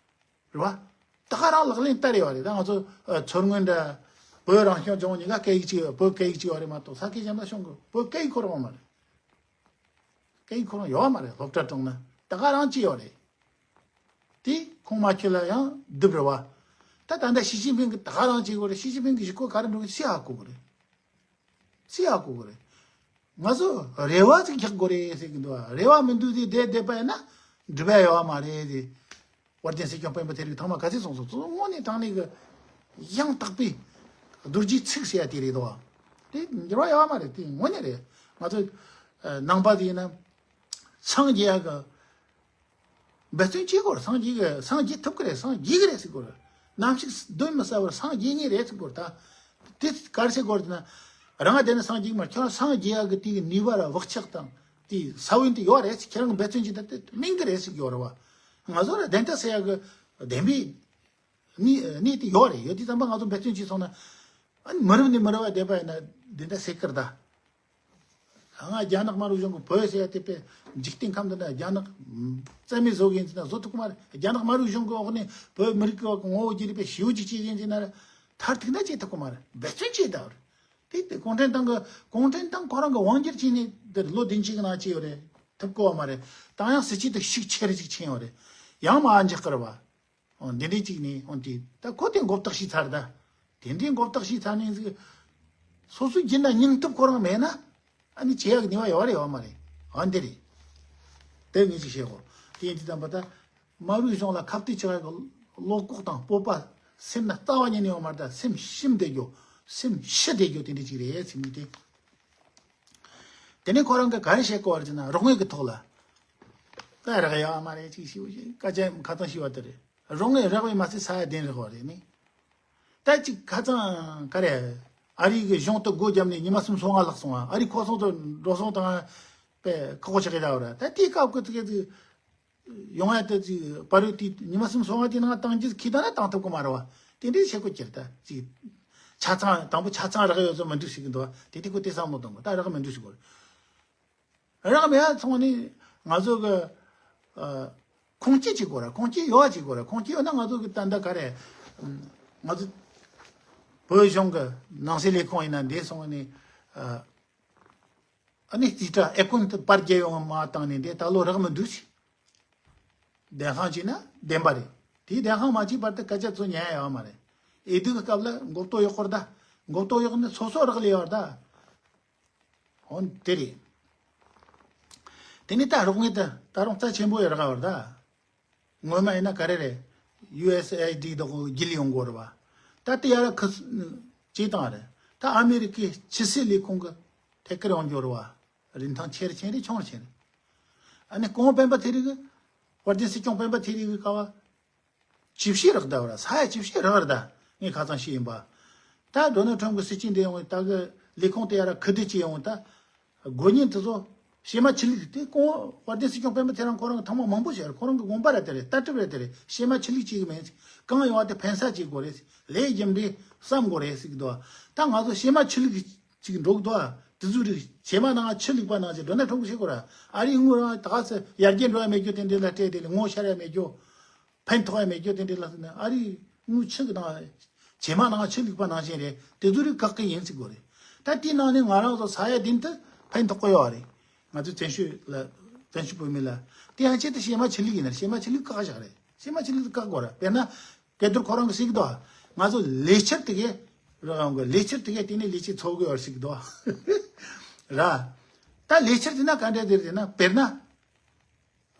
རེད་བ། ད་ག་རང་ལག་ལེན་བསྟར་ཡོད་རེད། ད་ང་ཚོ་ཨ་མཚོ་སྔོན་འདྲ་བོད་རང་སྐྱོང་ལྗོངས་གཉིས་ཀ་སྐད་ཡིག་གཅིག་ཡོད། བོད་སྐད་ཡིག་གཅིག་ཡོད་རེད་མ་གཏོགས་ས་སྐྱའི་རྒྱ་མི་གཞུང་གི་བོད་སྐད་ཡིག་ཁོ་རང་མ་རེད། སྐད་ཡིག་ཁོ་རང་ཡོད་མ་རེད། སློབ་གྲྭ་གྲོང་ན་ད་ག་རང་གཅིག་ཡོད་རེད། དེ་ཁུངས་མ་འཁྱོལ་ལ་ཡང་སྡུག་རེད་བ། ད་ད་ལྟ་ཞི་ཅིན་ཕིང་གི་ད་ག་རང་བྱེད་དགོས་རེད། ཞི་ཅིན་ཕིང་གི་གཞུག་གུ་ག་རེ་འགྲོ་གི་སུས་ཧ་གོ་གི་རེད། སུས་ཧ་གོ་གི་རེད། ང་ཚོ་རེ་བ་ཅིག་རྒྱག་དགོས་རེད་ཟེར་གི་འདུག་བ། རེ་བ་མི་འདུག་དེ་བསྡད་བསྡད་པ་ཡིན་ན་འགྲུབ་ཡ་ཡོད་མ་རེད་དེ། དཔལ་ལྡན་སྲིད་སྐྱོང་སྤེན་པ་ཚེ་རིང་ཐེངས་མ་ག་ཚོད་གསུངས་སོང་། དངོས་གནས་དྲང་གནས་གི་ཡང་དག་པའི་རྡོ་རྗེའི་ཚིག་ཟེར་ཡ་དེ་རེད་དོ། དེ་འགྱུར་བ་ཡོད་མ་རེད། དེ་དངོས་གནས་རེད། ང་ཚོ་ནང་པ་དེ་ཡིན་ན་སངས་རྒྱས་ཡ་གི་འབད་བརྩོན་བྱེད་དགོས་རེད། སངས་རྒྱས་གི་སངས་རྒྱས་ཐུབ་ཀི་རེད། སངས་རྒྱས་གི་རེད་ཟེར་དགོས་རེད། ནམ་ཞིག་གདོན་མི་ཟ་བར་སངས་རྒྱས་ངེས་རེད་ཟེར་དགོས་རེད། ད་དེ་ག་རེ་ཟེར་དགོས་རེད་ན། རང་བདེན་ན་སངས་རྒྱས་མ་ཁྱོད་རང་སངས་རྒྱས་ཡ་གི་དེ་གི་ནུས་པ་ར་བག་ཆགས་དང་དེ་ས་བོན་དེ་ཡོད་རེད། ཁྱེད་རང་གི་འབད་བརྩོན་བྱེད་ད་དེ་སྨིན་གི་རེད་ཟེར་གི་ཡོད་རེད་བ། ང་ཚོ་ལ་བདེན་མཐའ་གསལ་ཡག་གི་བདེན་པའི་གནས་གནས་དེ་ཡོད་རེད། ཡོད་དུས་ཙམ་པ་ང་ཚོ་འབད་བརྩོན་བྱས་སོང་ན། ཨ་ནི་མི་རབས་ནས་མི་རབས་བ་བསྡད་པ་ཡིན་ན་བདེན་མཐའ་གསལ་ཀི་རེད་ད། ང་རྒྱ་ནག་དམར་པོའི་གཞུང་གི་བོད་ཟེར་ཡ་དེ་དཔེ་འཇིག་རྟེན་ཁམས་འདི་ན་རྒྱ་ནག་རྩ་མེད་བཟོ་གི་ཡིན་ཟེར་ན་བཟོ་ཐུབ་ཀི་མ་རེད། རྒྱ་ནག་དམར་པོའི་གཞུང་གི་འོག་ནས་བོད་མི་རིགས་ཀྱི་ངོ་བོ་བརྗེ་རེས་དཔེ་ཞེ་པོ་ཅིག་བྱེད་གི་ཡིན་ཟེར་ན། མཐར་ཐུག་ན་བྱེད་ཐུབ་ཀྱི་མ་རེད། འབད་བརྩོན་བྱས་བསྡད་པ་རེད། དེ་དེ་གུང་ཁྲན་ཏང་གི་གུང་ཁྲན་ཏང་ཁོ་རང་གི་དབང་སྒྱུར་བྱས་ནས་འདིར་ལོ་བདུན་ཅུ་གི་ནང་བྱས་ཡོད་རེད། ཐུབ་ཀྱི་ཡོད་མ་རེད། ད་ཡང་སྲིད་ཇུས་དེ་ཤུགས་ཆེ་རུ་ཅིག་ཕྱིན་ཡོད་རེད། ཡང་མར་འཇགས་ཀྱི་རེད་བ། འོ་འདི་འདྲའི་ཅིག་ནས་འོ་དེ་ད་ཁོ་དེ་མགོ་བཏགས་ཤེས་ཚར་ད། དེ་འདྲའི་མགོ་བཏགས་ཤེས་ཚར་ནས་ཟིག་སོ་སོའི་རྒྱུད་ན་སྙིང་སྟོབས་ཁོ་རང་མེད་ན། ཨ་ནི་བྱེད་ཡག་གི་ནུས་པ་ཡོད་རེད་ཡོད་མ་རེད། འོ་འདི་རེད། དེ་ངས་ཅིག་བཤད་གོ། དེ་ཡིན་དུས་ཙམ་པ་ད། དམར་པོའི་གཞུང་ལ་ཁ་གཏད་བཅག་ཡག་གི་བློ་ལྐོག་དང་སྤོབས་པ་སེམས་ན་རྩ་བ་ཉིད་ནས་ཡོད་མ་རེད། ད་སེམས་ཞུམ་བསྡད་རྒྱུ། སེམས་ཤི་བསྡད་རྒྱུ་དེ་འདྲ་ཅིག་རེད་སེམས་ཀྱི་དེ། དེ་ནས་ཁོ་རང་གིས་ག་རེ་བཤད་གོ་བ་རེད་ཟེར་ན་རོགས་དངུལ་གྱི་ཐོག་ལ། ད་རག་ཡོད་མ་རེད་ཅིག་ཞུ་སྐད་ཆ་ཁ་ཚང་ཞུ་བ་དེ་རེད། རོགས་དངུལ་རག་པས་མ་ཚད་ས་ཡ་བདུན་རག་པ་རེད་ནི། ད་ཅིག་ཁ་ཚང་ག་རེ། ཨ་རི་གི་གཞུང་དུ་སྒོ་བརྒྱབ་ནས་ཉི་མ་སུམ་སོ་ལྔ་ལྷག་སོང་བ། ཨ་རི་ཁོ་སོང་དུ་འགྲོ་སོང་དང་པས་ཁག་པོ་ཆགས་ཀྱི་ད་བ་ར། ད་དེའི་སྐབས་ཀྱི་ཚིག་གི་ཡོང་ཡ་དེ་ཅིག་པ་རུ་དེ་ཉི་མ་སུམ་སོ་ལྔ་དེའི་ནང་བཏང་རྒྱུ་ཁྱི་ད་ན་བཏང་ཐུབ་ཀྱི་མ་རེད་བ། དེ་འདྲའི་བྱེད་དགོས་ཀྱི་རེད། ད་ཅིག་ཆ་ཚང་དང་པོ་ཆ་ཚང་རག་ཡོད་ཚོད་མི་འདུག་ཟེར་གི་འདུག་བ། དེ་དེ་ཁོ་དེ་བསམ་བློ་གཏོང་དགོས། ད་རག་མི་འདུག་ཟེར་གི་རེད། རག་མེད་ཡ་ཚོང་ནི་ང་ཚོ་གི་ཨ། ཁུངས་སྐྱེལ་བྱེད་དགོས་ར། ཁུངས་སྐྱེལ་ཡོད་བ་བྱེད་དགོས་ར། ཁུངས་སྐྱེལ་ཡོད་ན་ང་ཚོ་གི་ད་ལྟ་ག་རེ། ང་ཚོ་བོད་གཞུང་གི་ནང་སྲིད་ལས་ཁུངས་ཡིན་ན་འདི་སོང་ནི་ཨ། ཨ་ནི་རྩིས་ཁྲ་ཨེ་ཀོན་དུ་པར་རྒྱལ་ཡོང་མ་བཏང་ནི་འདི་ད་ལོ་རག་མི་འདུག་ཟེར། བདེན་དཔང་བྱས་ན་བདེན་པ་རེད། དེའི་བདེན་དཔང་མ་བྱས་བར་དུ་སྐད་ཆ་ཚོ་ཉན་ཡ་ཡོད་མ་རེད། ཨེ་དུ་གི་སྐབས་ལ་མགོ་བཏོག་གཡོག་པར་ད། མགོ་བཏོག་གཡོག་ནི་སོ་སོ་རག་ལས་ཡོད་ད། འོ་དེ་རེད། དེ་ནས་ད་རོགས་ངེས་ད་ད་རུང་རྩ་ཆེན་པོ་ཡོད་རག་བར་ད། ངོ་མ་ཡིན་ན་ག་རེ་རེད། ཡུ་ཨེས་ཨེ་ཨའི་ཌི་དག་བརྒྱུད་ཡོང་དགོས་རེད་བ། ད་དེ་ཡར་ཁུ་སི་ཇེ་དང་རེད། ད་ཨ་མེ་རི་ཀའི་ཕྱི་སྲིད་ལས་ཁུངས་གི་ཐད་ཀར་ཡོང་རྒྱུ་རེད་བ། རིན་ཐང་ཆེ་རུ་ཆེ་རུ་ཆུང་རུ་ཆེ་རུ། ཨ་ནི་གོང་སྤེན་པ་ཚེ་རིང་གི། དཔལ་ལྡན་སྲིད་སྐྱོང་སྤེན་པ་ཚེ་རིང་གི་ཀ་བ། ཅི་བྱེད་རག་ད་བ་ར། ས་ཡ་ཅི་བྱེད་རག་ར་ད། ངས་ཁ་ཚང་ཤེས་ཡིན་པ། ད་ཌོ་ནལ་ཊམ་གི་སྲིད་ཇུས་འདི་ཡོང་བའི་ད་གི་ལས་ཁུངས་དེ་ཡ་ར་ཁུ་བསྡུ་བྱས་ཡོང་ད། དགོས་ཉེན་དེ་ཚོ། ཕྱེ་མ་ཆུ་ལུག་དེ་གོང་དཔལ་ལྡན་སྲིད་སྐྱོང་སྤེན་པ་ཚེ་རིང་ཁོ་རང་གི་ཐེངས་མ་མང་པོ་བྱས་ར། ཁོ་རང་གི་དགོངས་པ་ར་དེ་རེད། ལྟ་གྲུབ་ར་དེ་རེད། ཕྱེ་མ་ཆུ་ལུག་བྱེད་གི་མེད། གང་ཡོང་བ་དེ་ཕན་ས་བྱེད་དགོས་རེད། ལས་རྒྱུ་འབྲས་བསམ་དགོས་རེད་ཟེར་གི་འདུག་ད་ང་ཚོ་ཕྱེ་མ་ཆུ་ལུག་ཅིག་འགྲོ་གི་འདུག་དེ་ཚོ་རིགས་ཕྱེ་མ་ནང་ཆུ་ལུག་པ་ནང་བཞིན་ཌོ་ནལ་ཊམ་གི་བྱེད་དགོས་ར། ཨ་རིའི་དངུལ་རང་ད་ག་ཚོད་ཡར་རྒྱས་འགྲོ་ཡ་མེད་རྒྱུ་དེ་འདྲ་ལ་སྤྲད་དེ་ལས་ངོ་ཤར་ཡ་མེད་རྒྱུ། ཕན་ཐོགས་ཡ་མེད་རྒྱུ་དེ་འདྲ་ལ་ཟེར་ན་ཨ་རིའི་དངུལ་ཆུ་གི་ནང་བྱེ་མ་ནང་ཆུ་ལུག་པ་ནང་བཞིན་རེད། དེ་ཚོ་རིགས་བཀག་གི་ཡིན་ཟེར་དགོས་རེད། ད་དེའི་ནང་ནས་ང་རང་ཚོ་ས་ཡ་བདུན་དུ་ཕན་ཐོགས་ཀྱི་ཡོད་རེད། ང་ཚོ་བཙན་བྱོལ་ལ་བཙན་བྱོལ་བོད་མི་ལ། དེ་ཡང་ཆེད་དུ་ཕྱེ་མ་ཆུ་ལུག་ཡིན་ན་ཕྱེ་མ་ཆུ་ལུག་བཀག་བཞག་རེད། ཕྱེ་མ་ཆུ་ལུག་བཀག་དགོས་རེད། དཔེར་ན་སྐལ་རྡོར་ཁོ་རང་གི་ཟེར་གི་འདུག་ང་ཚོ་ལས་འཆར་དེ་གས་རག་ཡོང་གི། ལས་འཆར་དེ་གས་དེ་ནས་ལས་བྱེད་ཚོགས་དགོས་ཡོད་ཟེར་གི་འདུག་ར། ད་ལས་འཆར་དེ་ན་ག་འདྲ་དེ་རེད་ན་དཔེར་ན།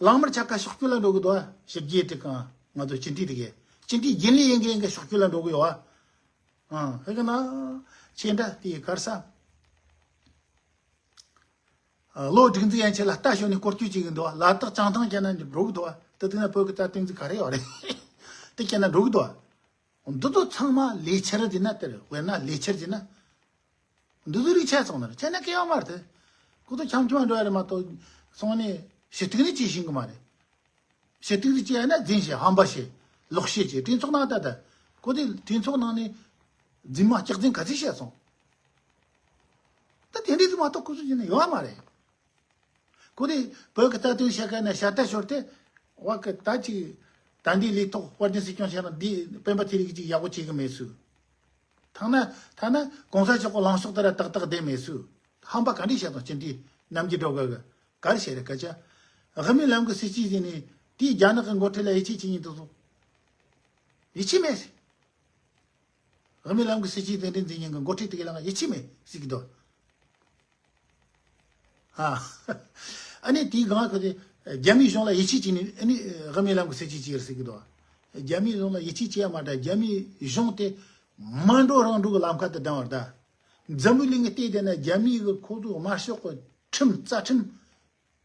གླང་དམར་ཆ་ག་ཕྱོགས་སྐྱོད་ལ་འགྲོ་གི་འདུག་ཨ། ཞི་རྒྱས་དེ་གང་ང་ཚོ་སྤྱི་འཐུས་དེ་གས་སྤྱི་འཐུས་རྒྱུན་ལས་ཡིན་གི་ཡིན་གི་ཕྱོགས་སྐྱོད་ལ་འགྲོ་གི་ཡོད་ཨ། ཨང་ཧེ་གི་ན་ཁྱེད་འདྲ་དེ་གར་ས། ཨ། ལོ་དྲུག་འཛིན་ཡན་ཆད་ལ་ལྟ་ཞོན་ནས་སྐོར་སྐྱོད་བྱེད་གི་འདུག་ལ་དྭགས་བྱང་ཐང་བྱས་ན་འགྲོ་གི་འདུག་དེ་དེ་ན་བོད་ཀྱི་རྩ་དོན་ཚོ་ག་རེ་ཡོད་རེད། དེ་བྱས་ན་འགྲོ་གི་འདུག་འདི་ཚོ་ཚང་མ་ལས་འཆར་ཟེར་ན་དེ་རེད། དཔེར་ན་ལས་འཆར་ཟེར་ན། འདི་ཚོ་རིགས་ཆད་སོང་ན་རེད། ཆད་ན་སྐལ་བ་མ་རེད་དེ། ཁོ་ཚོ་འཆམ་འཆམ་འགྲོ་ཡ་རེད་མ་གཏོགས་སོང་ནས་ཞུ་གཏུག་ནི་བྱེད་ཤེས་གི་མ་རེད། ཞུ་གཏུག་རེ་བྱས་ན་འཛིང་བྱེད། ཧམ་པ་བྱེད། ལོག་བཤད་བྱེད། གྲོས་ཚོགས་ནང་ད་ལྟ་ཁོ་དེ་གྲོས་ཚོགས་ནང་ནས་རྫུན་མ་སྐྱག་རྫུན་ག་ཚོད་བཤད་སོང་། ད་དེ་འདྲའི་རྫུན་མ་གཏོགས་ཁོ་ཚོ་བྱས་ན་ཡོད་མ་རེད། ཁོ་དེ་བོད་ཀྱི་རྩ་དོན་བཤད་མཁན་ན་ཤ་སྟག་ཤོར་ཏེ། བ་ཀི་ད་ཅིག་ད་འདི་ལས་ཐོག་དཔལ་ལྡན་སྲིད་སྐྱོང་བྱས་ན་འདི་སྤེན་པ་ཚེ་རིང་གིས་ཅིག་ཡག་པོ་བྱེད་གི་མེད་སུ། ཐང་ན་ཐ་ན་གོང་ས་མཆོག་གི་ལངས་ཕྱོགས་དེ་ར་ཏག་ཏག་བསྡད་མེད་སུ། ཧམ་པ་ག་འདྲས་བཤད་དང་སྤྱི་འཐུས་རྣམ་རྒྱལ་སྒྲོལ་དཀར་གི་ག་རེ་བཤད་རེད་སྐད་ཆ། དབུ་མའི་ལམ་གི་སྲིད་ཇུས་ཟིན་ནས་དེའི་རྒྱ་ནག་གི་འགོ་ཁྲིད་ལ་ཡིད་ཆེས་བྱེད་ཉིན་དུ་སོང་། ཡིད་ཆེས་མེད། དབུ་མའི་ལམ་གི་སྲིད་ཇུས་དེ་འདྲ་འཛིན་མཁན་གི་འགོ་ཁྲིད་དེ་ག་ལ་ང་ཡིད་ཆེས་མེད་ཟེར་གི་འདུག་ཨ། ཨ་ནི་དེའི་སྒང་ཁོ་དེ་རྒྱ་མིའི་གཞུང་ལ་ཡིད་ཆེས་བྱས་ནས་ཨ་ནི་དབུ་མའི་ལམ་གི་སྲིད་ཇུས་བྱས་ཟེར་གི་འདུག་རྒྱ་མིའི་གཞུང་ལ་ཡིད་ཆེས་བྱས་ཡ་མ་འདྲ། རྒྱ་མིའི་གཞུང་དེ་མ་འགྲོ་རང་འགྲོ་གི་ལམ་ཁ་དུ་བདམས་པ་རེད་ད། འཛམ་བུ་གླིང་གི་སྟེང་དེ་ན་རྒྱ་མིའི་གི་ཁོ་ཚོ་དམར་ཤོག་གི་ཁྲིམས་རྩ་ཁྲིམས།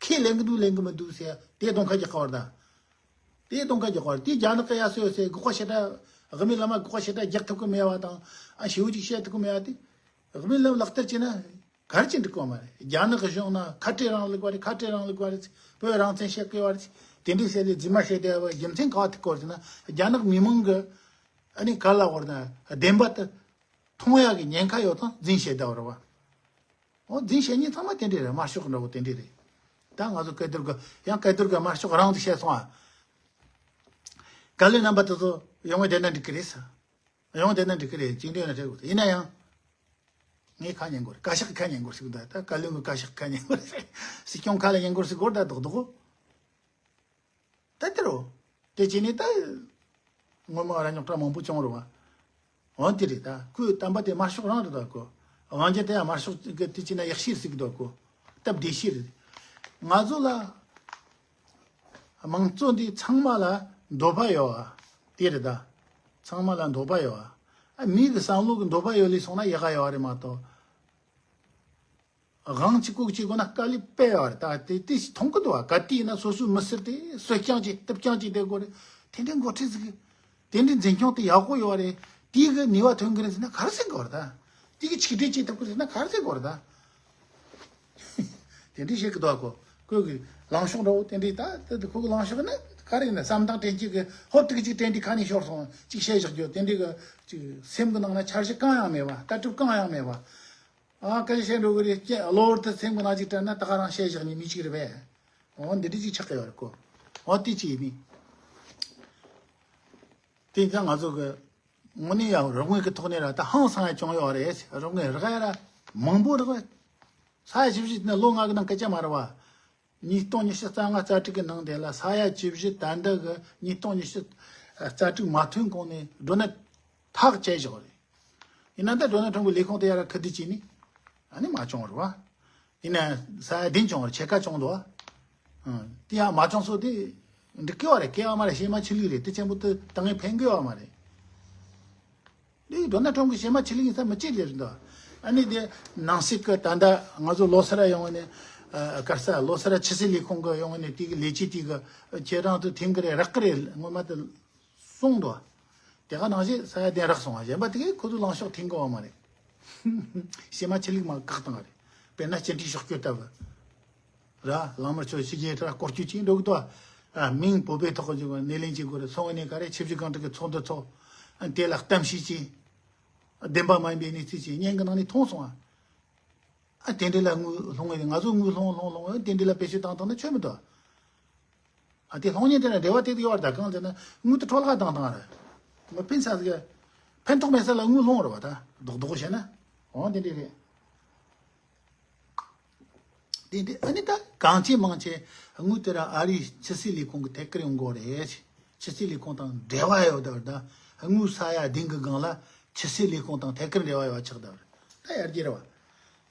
ཁས་ལེན་གི་འདུག་ལེན་གི་མི་འདུག་ཟེར་དེ་གདོང་ཁ་རྒྱག་གི་བར་དང་། དེ་གདོང་ཁ་རྒྱག་གི་བར་དེ་རྒྱ་ནག་གི་ཡ་སོ་ཡོད་སའི་དགག་པ་ཞེ་དྲག་དབུ་མའི་ལམ་དགག་པ་ཞེ་དྲག་རྒྱག་ཐུབ་གི་མེད་པ་དང་། ཨ་ཞེ་པོ་ཅིག་བཤད་ཐུབ་གི་མེད་པ་དེ། དབུ་མའི་ལམ་ལག་བསྟར་བྱས་ན་ག་རེ་བྱེད་འགྲིག་གི་མ་རེད། རྒྱ་ནག་གི་གཞུང་ན་ཁ་བྲལ་རིང་ལུགས་པ་རེད། ཁ་བྲལ་རིང་ལུགས་པ་རེད། བོད་རང་བཙན་བཤད་གི་བ་རེད། དེ་འདྲའི་བཤད་ལས་རྫུན་མ་བཤད་བསྡད་པ་རྒྱུ་མཚན་ག་བ་ཐུག་གི་བར་དེ་ན་རྒྱ་ནག་མི་མང་གི་ཨ་ནི་ག་ལ་བར་ན་བདེན་པ་དེ་མཐོང་ཡག་གི་ཉེན་ཁ་ཡོད་ཙང་རྫུན་བཤད་བསྡད་པ་རེད་བ། འོ་འཛིན་བྱེད་མཁན་ཚང་མ་དེ་འདྲས་རེད། དམར་ཤོག་འདྲ་བོ་དེ་འདྲས་རེད། ད་ང་ཚོ་སྐལ་རྡོར་གི་ཡང་སྐལ་རྡོར་གི་དམར་ཤོག་རང་དུ་བཤད་སོང་ཨ། ག་ལེ་རྣམ་པ་དེ་ཚོ་ཡོང་བའི་བསྡད་ན་འགྲིག་གི་རེད་ས། ཡང་དེ་ན་འགྲིག་གི་རེད། བཅིངས་འགྲོལ་ན་འགྲིག་གི་རེད། ཡིན་ན་ཡང་། ངས་ཁ་ཉན་དགོས་རེད། བཀའ་ཤག་གི་ཁ་ཉན་དགོས་ཟེར་གི་འདུག་ད་བཀའ་བློན་གི་བཀའ་ཤག་གི་ཁ་ཉན་དགོས་རེད། སྲིད་སྐྱོང་ཁ་ལ་ཉན་དགོས་ཟེར་གི་འདུག་རྡོག་རྡོག་ད་དེ་རུ། དེ་བྱས་ནས་ད། ངོ་མ་ར་རྙོག་དྲ་མང་པོ་བྱུང་རུ་བ། འོན་ཏེ་རེད། ད་ཁོའི་བསྟན་པ་དེ་དམར་ཤོག་རང་རེད། ད་ཁོ། དབང་ཆ་དེ་ཡང་དམར་ཤོག་གི་དེ་བྱས་ན་ཡག་ཤོས་ཟེར་གི་འདུག་ཁོ། སྟབས་བདེ་ཤོས་རེད། ང་ཚོ་ལ། དམངས་གཙོ་འདི་ཚང་མ་ལ་འདོད་པ་ཡོད་བ། དེ་རེད་ད། ཚང་མ་ལ་འདོད་པ་ཡོད་བ། ཨ་མི་གི་བསམ་བློ་གི་འདོད་པ་ཡོད་ལས་སོང་ན་ཡག་ག་ཡོད་རེད་མ་གཏོགས། དབང་ཆ་ལྐོག་བྱེད་དགོས་ན་དཀའ་ལས་དཔེ་ཡོད་རེད། ད་དེ་དེ་ཞིག་མཐོང་གི་འདུག་བ། ག་དུས་ཡིན་ན་སོ་སོའི་མི་སེར་དེ་གསོད་རྐྱང་བྱེད་གཏུབ་རྐྱང་བྱེད་བསྡད་དགོས་རེད། དེ་འདྲའི་འགོ་ཁྲིད་ཟིག་གི། དེ་འདྲའི་འཛིན་སྐྱོང་དེ་ཡག་པོ་ཡོད་རེད། དེའི་གི་ནུས་པ་ཐོན་གི་རེད་ཟེར་ན་ག་རེ་ཟེར་དགོས་རེད་ད། དེའི་གི་ཆིག་སྒྲིལ་བྱེད་ཐུབ་གི་རེད་ཟེར་ན་ག་རེ་ཟེར་དགོས་རེད་ད། དེ་འདྲའི་བཤད་གི་འདུག་གོ། ཁོས་གི་ལངས་ཕྱོགས་འདྲ་བོ་དེ་འདྲའི་ད་ད་ཁོ་གི་ལངས་ཕྱོགས་ནི་ག་རེ་ཡིན་ན་བསམ་སྟངས་དྲན་གྱི་གི་ཧོབ་ཏིག་ཅིག་དྲན་དུས་ཁ་ནས་ཤོར་སོང་། ཅིག་བཤད་བཞག་རྒྱུ་དེ་འདྲའི་གི་ཅིག་སེམས་གི་ནང་ན་འཆར་གཞི་གང་ཡང་མེད་པ། ལྟ་གྲུབ་གང་ཡང་མེད་པ། ཨ་སྐད་ཆ་བཤད་འགྲོ་གི་རེད། ཀྱེ་གློ་བུར་དུ་སེམས་གི་ནང་ཅིག་དྲན་ན་ད་ག་རང་བཤད་བཞག་ནི་མི་གཅིག་རེད་པས། འོ་འདི་འདྲའི་ཅིག་ཆགས་ཀྱི་ཡོད་རེད་གོ། འོ་དེ་ཅིག་ཡིན་ནི། དེ་ཡིན་ཙང་ང་ཚོ་གི་དངོས་གནས་ཡང་རོགས་དངུལ་གི་ཐོག་ནས་ར་ད་ཧང་སང་ཡ་བྱུང་ཡོད་རེད། རོགས་དངུལ་རག་ཡ་ར་མང་པོ་རག་ཡ། ས་ཡ་བཅུ་བཞི་ནི་ལོ་ལྔ་གི་ནང་སྐད་ཆ་མ་རེད་བ། ཉིས་སྟོང་ཉི་ཤུ་རྩ་ལྔ་རྩ་དྲུག་གི་ནང་དེ་ལ་ས་ཡ་བཅུ་བཞི་ད་ལྟ་གི་ཉིས་སྟོང་ཉི་ཤུ་རྩ་དྲུག་མ་ཐོན་གོང་ནས་འགྲོ་ན་ཐག་བཅད་བཞག་རེད། ཡིན་ན་ད་ཌོ་ནལ་ཊམ་གི་ལས་ཁུངས་དེ་ཡར་ཁུ་བསྡུ་བྱས་ནས་ཨ་ནི་མ་བྱུང་བ་རེད་བ། ཡིན་ན་ས་ཡ་བདུན་བྱུང་བ་རེད། ཕྱེད་ཀ་བྱུང་འདུག་བ། ཨང་། དེ་ཡང་མ་བྱུང་སོ་དེ་འགྲིག་གི་བ་རེད། སྐལ་བ་མ་རེད། གཤེད་མ་ཆི་ལིག་རེད། དེ་ཆེན་པོ་དེ་ད་ངས་ཕན་གི་བ་མ་རེད། འདི་ཌོ་ནལ་ཊམ་གི་གཤེད་མ་ཆི་ལིག་ཡིན་ས་མི་གཅིག་ལས་རེད་འདུག་ཨ་ནི་དེ་ནང་སྲིད་གི་ད་ལྟ་ང་ཚོ་ལོ་སར་ཡོང་ནས་ཨ་གར་ས་ལོ་སར་ཕྱི་སྲིད་ལས་ཁུངས་གི་ཡོང་ནས་དེ་གི་ལས་བྱེད་དེ་གི་ཁྱེད་རང་ཚོ་ཐེངས་གི་རེད་རག་གི་རེད། ངོ་མ་དེ་གསུངས་འདུག་དེ་ག་ནང་བཞིན་ས་ཡ་གདན་རག་སོང་བ། གཞན་པ་དེ་གས་ཁོ་ཚོ་ལངས་ཕྱོགས་འཐེན་གི་བ་མ་རེད། གཤེད་མ་ཆི་ལིག་མ་བཀག་བཏང་བ་རེད། དཔེར་ན་སྤྱི་འཐུས་ཕྱོགས་སྐྱོད་ལྟ་བུ་ར། ལག་དམར་ཆོས་ཕྱི་རྒྱལ་ར་སྐོར་སྐྱོད་ཅིག་འགྲོ་གི་འདུག་ཨ་མིང་བོད་པའི་ཐོག་གི་འཇུག་སྣེ་ལེན་བྱེད་དགོས་རེད། སོང་བ་ནས་ག་རེ་ཆབ་སྲིད་རྒན་གྲས་ཀྱི་ཚོགས་འདུ་ཚོགས། ཨ་དེ་ལ་གཏམ་བཤད་ཅིག་བདེན་པ་མ་ཡིན་པའི་གནས་ཚུལ་ཅིག་བརྙན་གྱི་ནང་ནས་མཐོང་སོང་ཨ། ཨ་དེ་འདྲ་ལ་དངུལ་སློང་བས་ང་ཚོ་དངུལ་སློང་སློང་སློང་དེ་འདྲ་ལ་བེད་སྤྱོད་བཏང་བཏང་ན་ཆོ་མི་འདུག་ཨ་དེ་སློང་མཁན་དེ་ལ་འབྲེལ་བ་དེ་དུ་ཡོད་རེད། ད་གང་ཟེར་ན་དངུལ་དེ་འཕྲོ་བརླག་བཏང་བཏང་རེད། ངོ་ཕན་ས་ཟིག་ཕན་ཐོགས་མེད་ས་ལ་དངུལ་སློང་རེད་བ། ད་རྡོག་རྡོག་བཤད་ན་འོ་དེ་འདྲ་རེད། དེ་འདྲ་ཨ་ནི་ད་གང་ཆེ་མང་ཆེ་དངུལ་དེ་ར་ཨ་རིའི་ཕྱི་སྲིད་ལས་ཁུངས་ཀྱི་ཐད་ཀར་ཡོང་གི་རེད། ཕྱི་སྲིད་ལས་ཁུངས་དང་འབྲེལ་བ་ཡོད་ད་ར། ད་དངུལ་ས་ཡ་བདུན་གི་སྒང་ལ་ཕྱི་སྲིད་ལས་ཁུངས་དང་ཐད་ཀར་འབྲེལ་བ་ཡོད་ཆགས་ད་ར། ད་ཡར་རྒྱས་རེད་བ།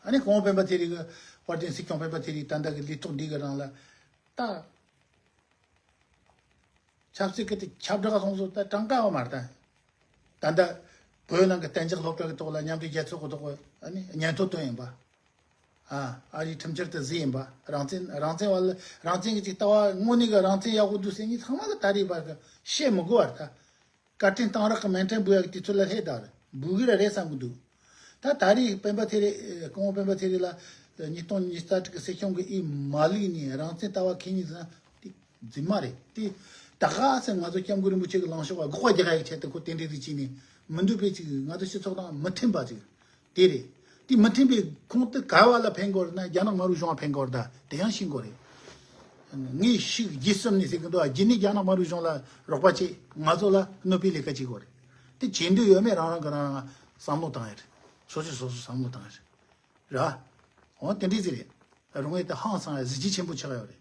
ཨ་ནི་སྐུ་ངོ་སྤེན་པ་ཚེ་རིང་གི་དཔལ་ལྡན་སྲིད་སྐྱོང་སྤེན་པ་ཚེ་རིང་ད་ལྟ་གི་ལས་ཐོག་འདི་གི་རང་ལ་ད། ཆབ་སྲིད་ཀྱི་དེ་ཁྱབ་བསྒྲགས་སོང་སོང་ད་གྲངས་ཀ་བ་མ་རེད་ད། ད་ལྟ་བོད་ནང་གི་གཏན་འཇགས་སློབ་གྲྭ་གི་ཐོག་ལ་མཉམ་འབྲེལ་རྒྱལ་ཚོགས་ཀྱི་ཐོག་ཨ་ནི་སྙན་ཐོ་བཏོན་ཡིན་པ། ཨ་ཨ་རིའི་ཁྲིམས་འཆར་དེ་བཟོས་ཡིན་པ། རང་བཙན་རང་བཙན་བ་ལ་རང་བཙན་གྱི་ཅིག་ལྟ་བ་དངོས་གནས་ཀྱི་རང་བཙན་ཡག་པོ་འདུག་ཟེར་མཁན་ཚང་མ་གི་ད་རེས་བར་གི་བཤད་མི་དགོས་བ་རེད་ད། བཀའ་དྲིན་གཏང་རག་གི་མཎྜལ་འབུལ་ཡག་གི་དུས་ཚོད་ལ་སླེབས་ད་རེད། འབུལ་གི་ར་རེད་བསམ་གི་འདུག་ད་ད་རེས་སྤེན་པ་ཚེ་རིང་སྐུ་ངོ་སྤེན་པ་ཚེ་རིང་ལ་ཉིས་སྟོང་ཉི་ཤུ་རྩ་དྲུག་གི་སྲིད་སྐྱོང་གི་ཨི་མ་ལུག་ནས་རང་བཙན་ལྟ་བ་ཁེ་ཉིན་ཟེར་ན་དེ་རྫུན་མ་རེད། དེ་ད་ག་ཟེར་ང་ཚོ་སྐྱབས་མགོན་རིན་པོ་ཆེ་གི་ལངས་ཕྱོགས་ལ་དགག་པ་རྒྱག་ཡག་ཆེད་དུ་ཁོ་དེ་འདྲ་ཟིག་བྱས་ནས་མི་འདོད་པའི་ཅིག་ང་ཚོ་སྤྱི་ཚོགས་དང་མི་མཐུན་པ་ཅིག་དེ་རེད། དེ་མི་མཐུན་པའི་ཁོངས་དེ་ག་བ་ལ་ཕན་གི་རེད་ན་རྒྱ་ནག་དམར་པོའི་གཞུང་ལ་ཕན་གི་རེད། ད་དེ་ཡང་ཤེས་དགོས་རེད། ངས་ཤིག་རྗེས་གསུམ་ནས་ཟེར་གི་འདུག་ཨ་རྗེས་ནས་རྒྱ་ནག་དམར་པོའི་གཞུང་ལ་རོགས་པ་བྱེད། ང་ཚོ་ལ་གནོད་པའི་ལས་ཀ་བྱེད་དགོས་རེད། དེ་བྱེད་འདོད་ཡོད་མེད་རང་རང་གི་རང་རང་བསམ་བློ་བཏང་ཡ་རེད། སོ་སོས་སོ་སོ་བསམ་བློ་བཏང་ཡ་རེད། ར། འོ་དེ་འདྲས་ཟིག་རེད། རུང་བས་དེ་ཧང་སང་ཡ་གཟི་བརྗིད་ཆེན་པོ་ཆགས་ཡོད་རེད།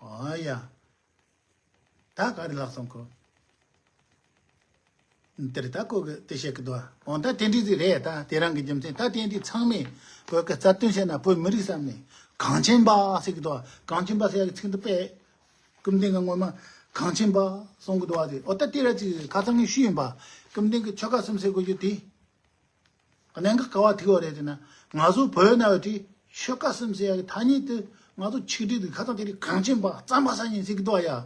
ཨ་ཡ། ད་ག་རེ་ལབ་སོང་ཁོ། དེར་ད་ཁོ་གི་དེ་བཤད་གི་འདུག་འོ་ད་དེ་འདྲ་ཟིག་རེད། ད་དེ་རང་གི་རྒྱུ་མཚན་ད་དེ་འདི་ཚང་མས་བོད་ཀྱི་རྩ་དོན་བཤད་ན་བོད་མི་རིགས་བསམ་ནས་གངས་ཅན་པ་ཟེར་གི་འདུག་གངས་ཅན་པ་ཟེར་ཡ་གི་ཚིག་འདི་དཔེ་སྐུ་མདུན་གི་ངོ་མ་གངས་ཅན་པ་གསུང་གི་འདུག་བ་དེ། འོ་ད་དེ་ར་ཅིག་ཁ་སང་ངས་ཞུས་ཡིན་པ། སྐུ་མདུན་གི་ཆོལ་ཁ་གསུམ་ཟེར་དགོས་རྒྱུ་དེ། གནད་འགག་ག་བ་ཐུག་བ་རེད་དེ་ན། ང་ཚོ་བོད་ནང་བའི་དེ་ཆོལ་ཁ་གསུམ་ཟེར་ཡ་གི་ཐ་སྙད་དེ་ང་ཚོ་ཆིག་སྒྲིལ་དེ་ཁ་ཚང་དེ་རིགས་གངས་ཅན་པ་གཙང་པ་ས་ཉིན་ཟེར་གི་འདུག་ཡ།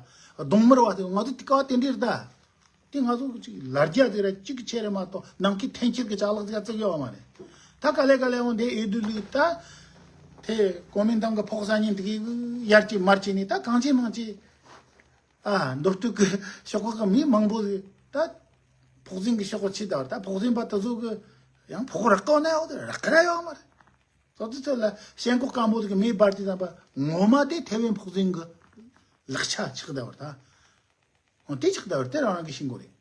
གདོང་དམར་བ་དེ་ང་ཚོ་དེ་ག་བ་དེ་འདྲ་རེད་ད། དེ་ང་ཚོ་ཅིག་ལ་རྒྱ་དེ་ར་གཅིག་གི་ཆེ་རེད་མ་གཏོགས་ནང་ཁུལ་འཐེན་འཁྱེར་གི་ཅ་ལག་ཟིག་བརྩི་གི་ཡོད་མ་རེད། ད་ག་ལེ་ག་ལེ་འོང་དེ་ཨེ་དུ་ལི་ད། དེ་གོ་མིན་ཏང་གི་ཕོགས་ས་ཉིན་དེ་གི་ཡར་གྱི་མར་གྱི་ནི་ད་གངས་ཅན་མང་ཆེ། ཨ་མདོ་སྟོད་ཀྱི་ཤོག་ཁག་གི་མི་མང་པོ་ཟིག་ད་ཕོགས་ཟིན་གྱི་ཤོག་ཁག་ཆེ་ད་ད་ཕོགས་ཟིན་པ་དེ་ཚོ་གི་ཡང་ཕོགས་རག་གོ་ན་ཡོད་དེ་རག་གི་ར་ཡོད་མ་རེད། སོ་དེ་ཚོ་ལ་ཞེན་ཁོག་སྐམ་པོ་ཟིག་གི་མི་འབར་དེ་དང་པ་ངོ་མ་དེ་ཐེ་ཝན་ཕོགས་ཟིན་གྱི་ལག་ཆ་ཆགས་ད་བར་ད། འོ་དེ་ཆགས་ད་བར་དེ་རང་རང་གི་ཤིང་གོ་རེད།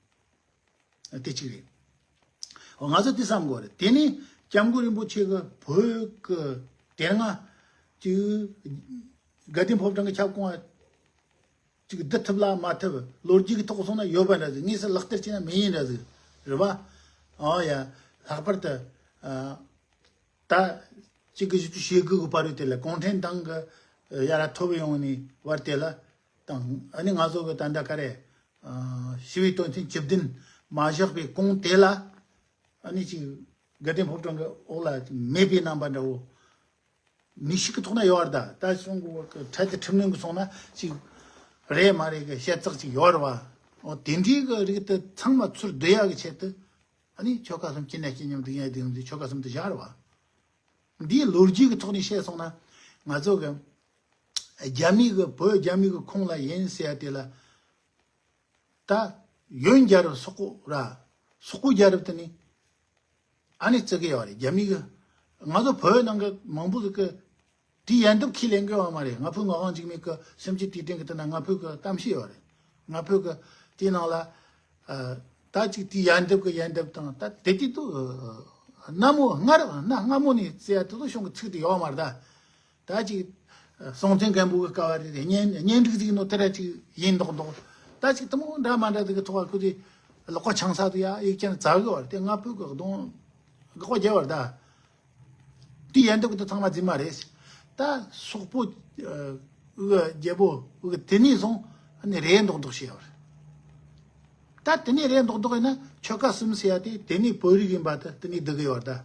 དེ་གཅིག་རེད། ང་ཚོ་དེ་བསམ་དགོས་རེད། དེ་ནས་སྐྱབས་མགོན་རིན་པོ་ཆེ་གི་བོད་ཀྱི་དེ་སྔ་ཅིག་དགའ་ལྡན་ཕོ་བྲང་གི་ཁྱབ་ཁོངས་ཅིག་བསྡུ་ཐུབ་ལ་མ་ཐུབ་ལོ་རྒྱུས་ཀྱི་ཐོག་སོང་ན་ཡོད་པ་འདྲ་ཟིག་དངོས་སུ་ལག་བསྟར་བྱས་ན་མི་ཡིན་འདྲ་ཟིག་རེད་བ། ཨོ་ཡ། ལྷག་པར་དུ་ཨ། ད་གཅིག་གི་བཞི་བཅུ་ཞེ་དགུ་གི་བར་དུ་དེ་ལ་གུང་ཁྲན་ཏང་གི་ཡར་ཐོབ་ཡོང་ནི་བར་དེ་ལ་དང་ཨ་ནི་ང་ཚོ་གི་ད་ལྟ་ག་རེ་ཞི་བའི་དོན་ཚན་བཅུ་བདུན་མ་བཞག་པའི་གོང་དེ་ལ་ཨ་ནི་ཅིག་དགའ་ལྡན་ཕོ་བྲང་གི་འོག་ལ་མེད་པའི་རྣམ་པ་འདྲ་བོ་མི་ཞིག་གི་ཐོག་ན་ཡོད་ར། ད་ད་གཞུང་གི་འཕྲལ་དུ་ཁྲིམས་ལུགས་གི་སོང་ན་ཅིག་རེད་མ་རེད་གི་བཤད་ཚགས་ཅིག་ཡོད་ར་བ། འོ་དེ་འདྲའི་གི་རིགས་དེ་ཚང་མ་ཚུར་བསྡུ་ཡག་གི་ཆེད་དུ། ཨ་ནི་ཆོལ་ཁ་གསུམ་སྐྱིད་ན་སྐྱིད་མཉམ་སྡུག་ཡང་སྡུག་མཉམ་དེ་ཆོལ་ཁ་གསུམ་དུ་བཞག་ར་བ། འདིའི་ལོ་རྒྱུས་ཀྱི་ཐོག་ནས་བཤད་སོང་ན་ང་ཚོ་གི་རྒྱ་མི་གི་བོད་རྒྱ་མི་གི་ཁོངས་ལ་ཡིན་ཟེར་ཡ་དེ་ལ་ད་ཡོན་རྒྱལ་རབས་སོག་པོ་ར་སོག་པོ་རྒྱལ་རབས་དེ་ནི་ཨ་ནི་བརྩི་གི་ཡོད་རེད། རྒྱ་མི་གི་ང་ཚོ་བོད་ནང་གི་མང་པོ་ཟིག་གི་དེའི་ཡལ་འདབ་ཁས་ལེན་གི་ཡོད་མ་རེད། ང་ཕོད་ངག་དབང་འཇིགས་མེད་ཀྱི་སེམས་ཅན་དུས་དྲན་གི་དེ་ན་ང་ཕོད་གི་གཏམ་བཤད་ཡོད་རེད། ང་ཕོད་གི་དེའི་ནང་ལ་ཨ་ད་ཅིག་དེའི་ཡལ་འདབ་གི་ཡལ་འདབ་དང་ད་དེ་དུས་དུ་ཨ་གནའ་མོ་སྔར་གནའ་སྔ་མོ་ནས་བརྩི་ཡ་དེ་ཚོ་གཞུང་གི་ཚིག་དེ་ཡོད་མ་རེད་ད། ད་ཅིག་སྲོང་བཙན་སྒམ་པོ་གི་སྐབས་རེད། གཉེན་གཉེན་སྒྲིག་ཟིག་ནོ་དེ་ར་ཅིག་ཡིན་མདོག་མདོག་ད་ཅིག་དེ་མོ་འདྲ་མ་འདྲ་ཟིག་གི་ཐོག་ཁུ་དེ་ལག་པ་འཆང་ས་དུ་ཡ་ཡིག་ཅན་རྩ་གི་བར་དེ་ང་ཕོད་གི་གདོང་དགག་པ་རྒྱབ་བར་ད། དེ་ཡན་འདུག་དེ་ཚང་མ་རྫུན་མ་རེད། ད་སོག་པོ་ཨུ་རྒྱལ་པོ་ཨུ་དེ་ནས་བཟུང་ཨ་ནི་རེད་མདོག་མདོག་བྱས་བར། ད་དེ་ནས་རེད་མདོག་མདོག་ཡིན་ན་ཆོལ་ཁ་གསུམ་ཟེར་ཡ་དེ་དེ་ནས་བོད་རིགས་ཡིན་པ་དེ་དེ་ནས་སྡུག་གི་ཡོད་ད།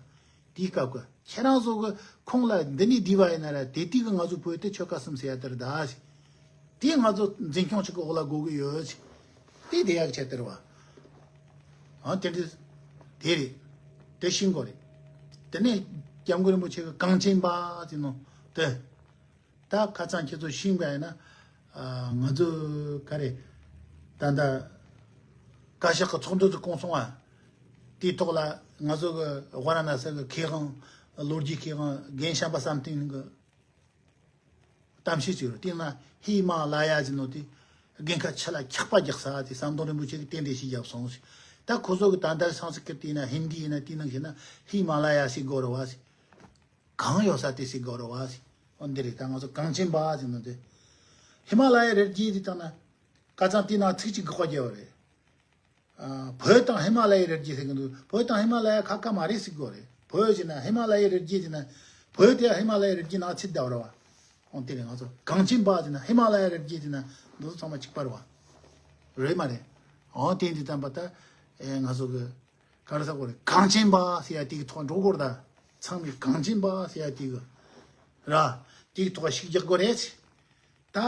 དེའི་སྐབས་ཀྱི་ཁྱེད་རང་ཚོ་གི་ཁོང་ལ་འདི་ནས་བསྡུས་པ་ཡིན་ན་ར་དེ་དུས་ཀྱི་ང་ཚོ་བོད་དེ་ཆོལ་ཁ་གསུམ་ཟེར་ཡ་དེ་རེད་ད། དེ་ང་ཚོ་འཛིན་སྐྱོང་ཅིག་གི་འོག་ལ་དགོས་ཀྱི་ཡོད། དེ་དེ་ཡག་ཆེད་དེ་རེད་བ། ཨང་དེ་འདྲ་དེ་རེད། དེ་ཤེས་དགོས་རེད། དེ་ནས་སྐྱབས་མགོན་རིན་པོ་ཆེ་གི་གངས་ཅན་པ་ཟེར་ནོ་དེ། ད་ཁ་སང་ཁྱེད་ཚོ་ཤེས་པ་ཡིན་ན། ཨ་ང་ཚོ་ག་རེ། ད་ལྟ་བཀའ་ཤག་གི་ཚོགས་འདུ་དུ་བསྐོང་སོང་བ། དེའི་ཐོག་ལ་ང་ཚོ་གི་ཝཱ་ར་ཎ་སི་གི་མཁས་དབང་ལོ་རྒྱུས་མཁས་དབང་རྒན་བྱམས་པ་བསམ་གཏན་གི་གཏམ་བཤད་ཅིག་རེད། དེ་ན་ཧི་མ་ལ་ཡ་ཟེར་ནོ་དེ་དགུན་ཁ་ཆུ་ལ་འཁྱག་པ་རྒྱག་ས་དེ་ཟམ་གདོང་རིན་པོ་ཆེ་གི་རྟེན་འབྲེལ་ཞིག་བརྒྱབ་སོང་ཟེར། ད་ཁོ་ཚོ་གི་ད་ལྟ་སང་སི་ཀི་རིཏ་ཡིན་ན་ཧིན་དི་ཡིན་ན་དེ་ནང་བཞིན་ན་ཧི་མ་ལ་ཡ་ཟེར་དགོས་རེད་བ་ཟེར། གངས་ཡོད་ས་དེ་ཟེར་དགོས་རེད་བ་ཟེར། འོ་འདི་རེད། ད་ང་ཚོ་གངས་ཅན་པ་ཟེར་ནོ་དེ། ཧི་མ་ལ་ཡའི་རི་རྒྱུད་དེ་བཏང་ན་ཁ་སང་དེ་ནང་ཚིག་གཅིག་དགག་པ་རྒྱབ་པ་རེད། ཨ་བོད་དང་ཧི་མ་ལ་ཡའི་རི་རྒྱུད་ཟེར་གི་འདུག་བོད་དང་ཧི་མ་ལ་ཡ་ཁ་ཁ་མ་རེད་ཟེར་དགོས་རེད། བོད་ཟེར་ན་ཧི་མ་ལ་ཡའི་རི་རྒྱུད་ཟེར་ན་བོད་དེ་ཧི་མ་ལ་ཡའི་རི་རྒྱུད་ནང་ཚུད་བསྡད་པ་རེད་བ། འོ་དེ་རེད། ང་ཚོ་གངས་ཅན་པ་ཟེར་ན་ཧི་མ་ལ་ཡའི་རི་རྒྱུད་ཟེར་ན་འདི་ཚོ་ཚང་མ་གཅིག་པ་རེད་བ། རེད་མ་རེད། འོ་དེ་འདི་ཙམ་པ་ད་ཨེ་ང་ཚོ་གི་ག་རེ་ཟེར་དགོས་རེད། གངས་ཅན་པ་ཟེར་ཡ་དེ་གི་ཐོག་འགྲོ་དགོས་རེད། ད་ཚང་མས་གངས་ཅན་པ་ཟེར་ཡ་དེ་གི་ར་དེ་གི་ཐོག་ཤུགས་རྒྱག་དགོས་རེད། ད་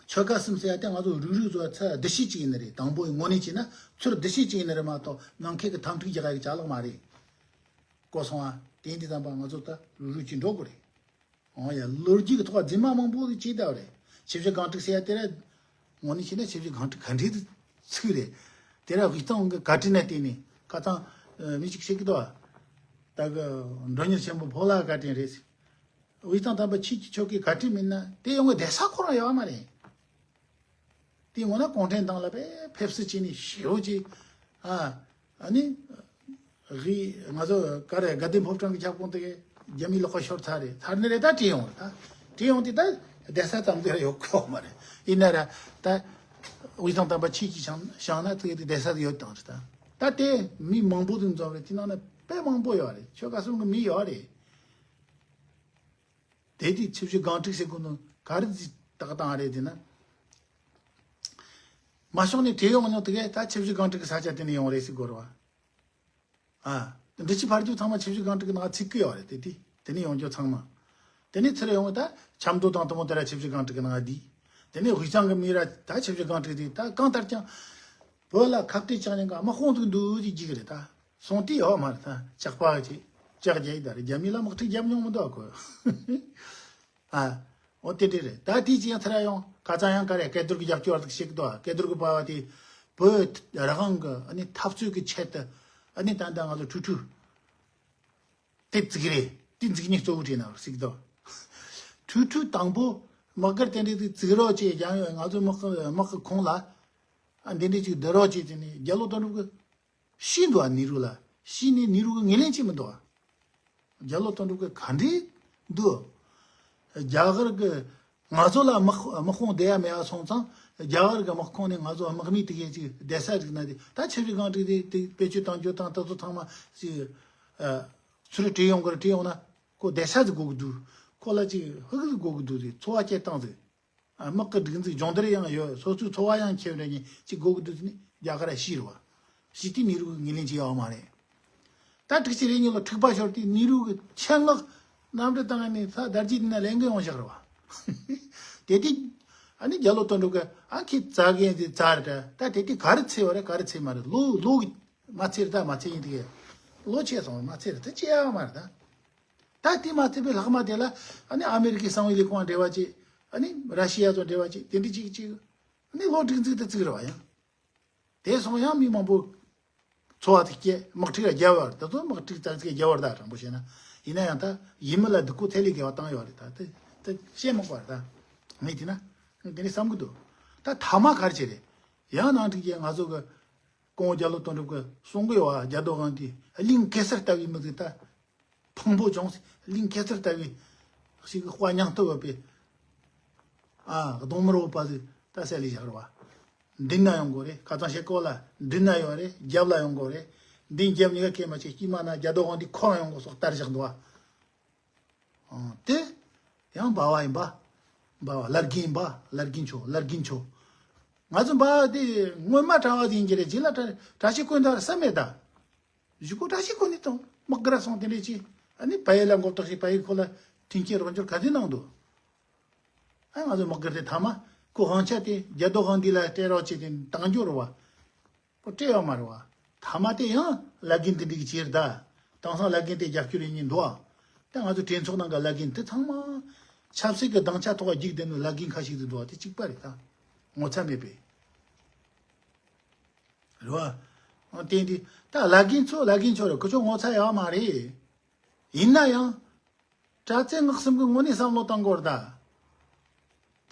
ཆོལ་ཁ་གསུམ་ཟེར་ཡ་དེ་ང་ཚོ་རུག་རུག་ཚོ་ཚུར་བསྡུ་བྱེད་ཅིག་ཡིན་ནི་རེད། དང་པོ་ངོས་ནས་བྱས་ན་ཚུར་བསྡུ་བྱེད་ཅིག་ཡིན་ནི་རེད་མ་གཏོགས་ནང་ཁུལ་གྱི་འཐབ་འཁྲུག་རྒྱག་ཡ་གི་ཅ་ལག་མ་རེད། གོ་སོང་ཨ། དེ་འདི་ཙམ་པ་ང་ཚོ་ད་རུག་རུག་ཅིག་འགྲོ་དགོས་རེད། འོ་ཡ། ལོ་རྒྱུས་ཀྱི་ཐོག་རྫུན་མ་མང་པོ་ཅིག་བྱས་བསྡད་པ་རེད། ཆུ་བཞི་སྒང་དྲུག་ཟེར་ཡ་དེ་ར་ངོས་ནས་བྱས་ན་ཆུ་བཞི་སྒང་དྲུག་ག་འདྲའི་ཚིག་རེད། དེ་ར་དབུས་གཙང་གི་བཀའ་དྲིན་ལ་བརྟེན་ནས་ཁ་སང་མི་གཅིག་བཤད་ཀྱི་འདུག་ཨ། ད་གི་མགྲོན་གཉེར་ཆེན་པོ་ཕོ་ལགས་བཀའ་དྲིན་རེད། དབུས་གཙང་དམ་པ་ཆོས་ཀྱི་ཆོལ་ཁའི་བཀའ་དྲིན་མིན་ན་དེ་ཡོང་གི་བསྡད་ས་ཁོ་རང་ཡོད་མ་རེད། དེ་ངོ་ན་གུང་ཁྲན་ཏང་ལ་དཔེ་ཕེབས་བསུ་བྱས་ནས་ཞེ་པོ་ཅིག་ཨ་ཨ་ནི་ཧི་ང་ཚོ་ག་རེ་དགའ་ལྡན་ཕོ་བྲང་གི་ཁྱབ་ཁོངས་དེ་གའི་རྒྱ་མིའི་ལག་པ་ཤོར་ཚར་རེད། ཚར་ནི་རེད། ད་བྲིས་ཡོང་རེད། ད་བྲིས་ཡོང་དེ་ད་བསྡད་ས་ཙམ་དེ་ར་ཡོད་གོ་མ་རེད། ཡིན་ན་ར་ད་དབུས་གཙང་དམ་པ་ཆོས་ཀྱི་བྱང་བྱང་ན་དེ་གའི་དེ་བསྡད་ས་དེ་ཡོད་དང་རེད། ད་ད་དེ་མི་མང་པོ་དེ་འཛོམས་རེད། དེ་ནང་ན་དཔེ་མང་པོ་ཡོད་རེད། ཆོལ་ཁ་གསུམ་གི་མི་ཡོད་རེད། དེ་དུས་ཆུ་བཞི་སྒང་དྲུག་ཟེར་གོ་ནོ་ག་རེ་ཟིག་ཏག་བཏང་རེད་དེ་ན། མ་ཤོང་ནས་བྲིས་ཡོང་ནོ་དེ་གས་ད་ཆུ་བཞི་སྒང་དྲུག་གི་ས་ཆ་དེ་ནས་ཡོང་རེད་ཟེར་དགོས་རེད་བ། ཨ། འབྲི་ཆུ་ཕར་རྒྱུག་ཚང་མ་ཆུ་བཞི་སྒང་དྲུག་གི་ནང་ཚིག་གི་ཡོད་རེད། དེ་དུས་དེ་ནས་ཡོང་རྒྱུ་ཚང་མ། དེ་ནས་ཚུར་ཡོང་ད་ཆབ་མདོ་དང་དེ་མོ་དེ་ར་ཆུ་བཞི་སྒང་དྲུག་གི་ནང་བསྡུས། དེ་ནས་དབུས་གཙང་གི་མི་ར་ད་ཆུ་བཞི་སྒང་དྲུག་དེ་ད་གང་ལྟར་ཀྱང་བོད་ལ་ཁ་གཏད་བཅག་ནས་ག་དམག་དཔུང་དུ་འདུག་ཅིག་གི་རེད་ད། སོང་དུས་ཡོད་མ་རེད་ད། ཇག་པ་ཅིག་ཇག་རྒྱག་ཡི་ད་རེད། རྒྱ་མི་ལ་དམག་འཁྲུག་རྒྱབ་མྱོང་མི་འདུག་གོ་ཨ། འོ་དེ་འདྲ་རེད། ད་དེ་ཅི་ཡང་ཚར་ཡོང་ཁ་ཚང་ཡང་ག་རེ་སྐལ་རྡོར་གྱི་རྒྱབ་སྐྱོར་དག་ཞིག་འདུག་སྐལ་རྡོར་གྱི་པ་བ་དེ་བོད་རང་དབང་གི་ཨ་ནི་འཐབ་རྩོད་ཀྱི་ཆེད་དུ་ཨ་ནི་ད་ལྟ་ང་ཚོ་ཁྲུ་ཁྲུ་དེ་བརྩིགས་རེད། དེ་འཛུགས་ཉེས་གཙོ་བོ་བྲིས་ན་ཞིག་འདུག་ཁྲུ་ཁྲུ་དང་པོ་དམག་སྒར་དེ་འདྲ་དེ་བརྩིགས་རོགས་བྱས། རྒྱ་ཡོད་ང་ཚོ་དམག་གི་དམག་གི་ཁོངས་ལ་ཨ་འདི་འདྲ་ཅིག་བསྡུ་རོགས་བྱས། དེ་ནས་རྒྱ་ལོ་དོན་གྲུབ་ཀྱི་ཤི་འདུག་ཨ། ནེ་རུ་ལ། ཤི་ནས་ནེ་རུ་གི་ངོས་ལེན་བྱེད་མི་འདུག་ཨ། རྒྱ་ལོ་དོན་གྲུབ་ཀྱི་ག་འདྲས་འདུག་རྒྱ་གར་གྱི་ང་ཚོ་ལ་དམག་དམག་དཔུང་བསྡད་ཡ་མེད་ཡ་སོང་ཙང་རྒྱ་གར་གྱི་དམག་ཁོངས་ནས་ང་ཚོ་དམག་མི་དེ་གས་ཅིག་བསྡད་ས་ཅིག་ན་དེ་ད་ཆབ་སྲིད་རྐང་གྲིག་དེ་དེ་བེད་སྤྱོད་གཏང་རྒྱུ་དང་ད་ཚོ་ཚང་མ་ཅིག་ཚུར་བྲོས་ཡོང་གི་རེད། བྲོས་ཡོང་ན་ཁོ་བསྡད་ས་ཅིག་དགོས་ཀྱི་འདུག་ཁོ་ལ་ཅིག་ཧུག་ཟིག་དགོས་ཀྱི་འདུག་ཟེར། འཚོ་བ་སྐྱེལ་སྟངས་ཟིག་དམག་གི་སྒྲིག་འཛུགས་སྦྱོང་བརྡར་ཡང་ཡོད། སོ་སོའི་འཚོ་བ་ཡང་ཁྱེར་རེ་ཉིན་གཅིག་དགོས་ཀྱི་འདུག་ཟེར་ནས་རྒྱ་གར་ཤི་རུ་བ། ཤི་དུས་ནེ་རུ་གི་ངོས་ལེན་བྱེད་ཡོད་མ་རེད། ད་དྲུག་ཅུ་རེ་གཉིས་ལོ་འཁྲུག་པ་ཤོར་དུས་ནེ་རུ་གི་ཆེད་མངགས་གནམ་གྲུ་བཏང་ནས་ས་དར་རྒྱས་དེ་ན་ལས་འགུལ་ཡོང་བཞག་རུ་བ། དེ་དུས་ཨ་ནི་རྒྱ་ལོ་དོན་གྲུབ་ཀྱི་ཨ་ཁྱེད་རྩ་གན་དེ་རྩ་རེད་ད། ད་དེ་དུས་ག་རེ་ཚེ་བ་རེད་ག་རེ་ཚེ་མ་རེད། ལོ་ལོ་གི་མ་ཚེ་རེད་ད། མ་ཚེ་ཡིན་དུས་ལོ་ཆེ་སོང་མ་ཚེ་རེད་ད། ཅི་ཡ་མ་རེད་ད། ད་དེ་མ་ཚད་པའི་ལྷག་མ་དེ་ལ་ཨ་ནི་ཨ་མེ་རི་ཁའི་གསང་བའི་ལས་ཁུངས་འབྲེལ་བ་བྱེད། ཨ་ནི་ར་ཤི་ཡ་ཚོ་འབྲེལ་བ་བྱེད། དེ་འདྲ་ཅིག་ཅིག་ཨ་ནི་ལོ་དྲུག་ཙིག་དེ་བཙུགས་རེད་བ། ཡང་དེ་སོང་ཡང་མི་མང་པོ་འཚོ་བ་དེ་སྐྱེལ། དམག་འཁྲུག་རྒྱབ་བར་ད་ཚོ་དམག་འཁྲུག་ཙག་ཙིག་རྒྱབ་བར་ད་དྲང་པོ་བཤད་ན་ཡིན་ན་ཡང་ད་ཡིན་མི་ལ་སྡུག་གོ་ཚད་ལས་བརྒལ་བ་བཏང་ཡོད་རེད། ད་དེ་དེ་བཤད་མ་དགོས་རེད། ད་ངས་དེ་ན་དེ་ནས་བསམ་གི་འདུག་ད་ཐ་མ་ག་རེ་བྱེད་རེད། ཡང་ནང་འཁྲུག་རྒྱལ་ང་ཚོ་གི་སྐུ་ངོ་རྒྱ་ལོ་དོན་གྲུབ་ཀྱིས་གསུང་གི་ཡོད་བ། རྒྱ་རྡོ་དབང་དེ་གླིང་གེ་སར་ལྟ་བུའི་མི་ཟིག་ད། ཕུང་པོ་ཅུང་ཟད་གླིང་གེ་སར་ལྟ་བུའི་ཞིག་དཔའ་སྙིང་སྟོབས་ཡོད་པའི་ཨ་གདོང་དམར་བོ་པ་ཟིག་ད་སད་ལས་བཞག་རེད་བ། མདུན་ན་ཡོང་དགོས་རེད། ཁ་སང་ཞེ་ཀོ་ལ་མདུན་ན་ཡོད་རེད། རྒྱབ་ལ་ཡོང་དགོས་རེད། མདུན་རྒྱབ་གཉིས་ཀ་ཁེལ་མ་བྱེད་དཀྱིལ་མ་ན་རྒྱ་རྡོ་དབང་དེ་ཁོ་རང་ཡོང་དགོས་སོགས་ལྟར་བཞག་འདུག་བ། ཨང་། དེ་ཡང་འབའ་བ་ཡིན་པ། འབའ་བ་བླ་རྒན་ཡིན་པ། བླ་རྒན་ཆོ་བླ་རྒན་ཆོ། ང་ཚོ་འབའ་བ་དེ་སྔོན་མ་གྲྭ་བ་ཟིག་ཡིན་གྱི་རེད། རྗེས་ལ་གྲྭ་གྲྭ་ཆས་གོན་ད་བསམ་མེད་ད། གཞུག་གུ་བཀྲ་ཤིས་ཁོ་ནི་དང་དམག་སྒར་སོང་དེ་འདྲས་ཅི། ཨ་ནི་བལ་ཡུལ་ལ་མགོ་བཏགས་ཤིག་བལ་ཡུལ་ཁོ་ལ་མཐུན་རྐྱེན་རོགས་སྐྱོར་ག་ཚོད་གནང་འདུག་ཨ་ང་ཚོ་དམག་སྒར་དེ་ཐ་མ་ཁོ་དབང་ཆ་དེ་རྒྱ་རྡོ་དབང་འདི་ལ་སྤྲད་རོགས་བྱས་ཏེ་བཏང་རྒྱུ་རེད་བ། ཁོ་སྤྲད་ཡོད་མ་རེད་བ། ཐ་མ་དེ་ཡང་བླ་རྒན་དེ་འགྲིག་གི་ཅི་རེད་ད། དེང་སང་བླ་རྒན་དེ་རྒྱབ་སྐྱོར་ཡིན་ཉིན་འདུག་ཨ། ད་ང་ཚོ་གྲོས་ཚོགས་ནང་གི་བླ་རྒན་དེ་ཚང་མ་ཆབ་སྲིད་ཀྱི་སྡིངས་ཆ་ཐོག་རྒྱུགས་བསྡད་ནོ་བླ་རྒན་ཁ་ཤས་ཟིག་འདུག་ཨ། དེ་གཅིག་པ་རེད་ད། ངོ་ཚ་མེད་པའི། རེད་བ། ཨང་། དེ་འདི་ད་བླ་རྒན་ཚོ་བླ་རྒན་ཚོ་རེད། ཁོ་ཚོ་ངོ་ཚ་ཡོད་མ་རེད། ཡིན་ན་ཡང་། དྲ་ཚན་ངག་གསུམ་གི་ངོ་ནས་བསམ་བློ་བཏང་དགོས་རེད་ད།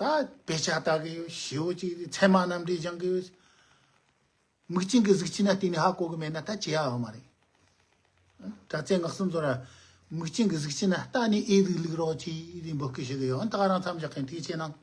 ད་དཔེ་ཆ་ལྟ་གི་ཡོད། ཞེ་བོ་ཅིག་ཚད་མ་རྣམ་འགྲེལ་སྦྱང་གི་ཡོད། མིག་ཅན་གི་གཟུགས་ཅན་ན་བལྟས་ནས་ཧ་གོ་གི་མེད་ན་ད་ཅི་ཡ་ཡོད་མ་རེད། དྲ་ཚན་ངག་གསུམ་ཚོ་ར་མིག་ཅན་གི་གཟུགས་ཅན་ན་ལྟ་ནས་ཨེ་ཟིག་ལུག་རོགས་ཅིག་རེད་འབོད་སྐུལ་ཞུ་གི་ཡོད། ད་ག་རང་མཚམས་བཞག་གི་ཡིན། ཐུགས་རྗེ་ཆེ་གནང་།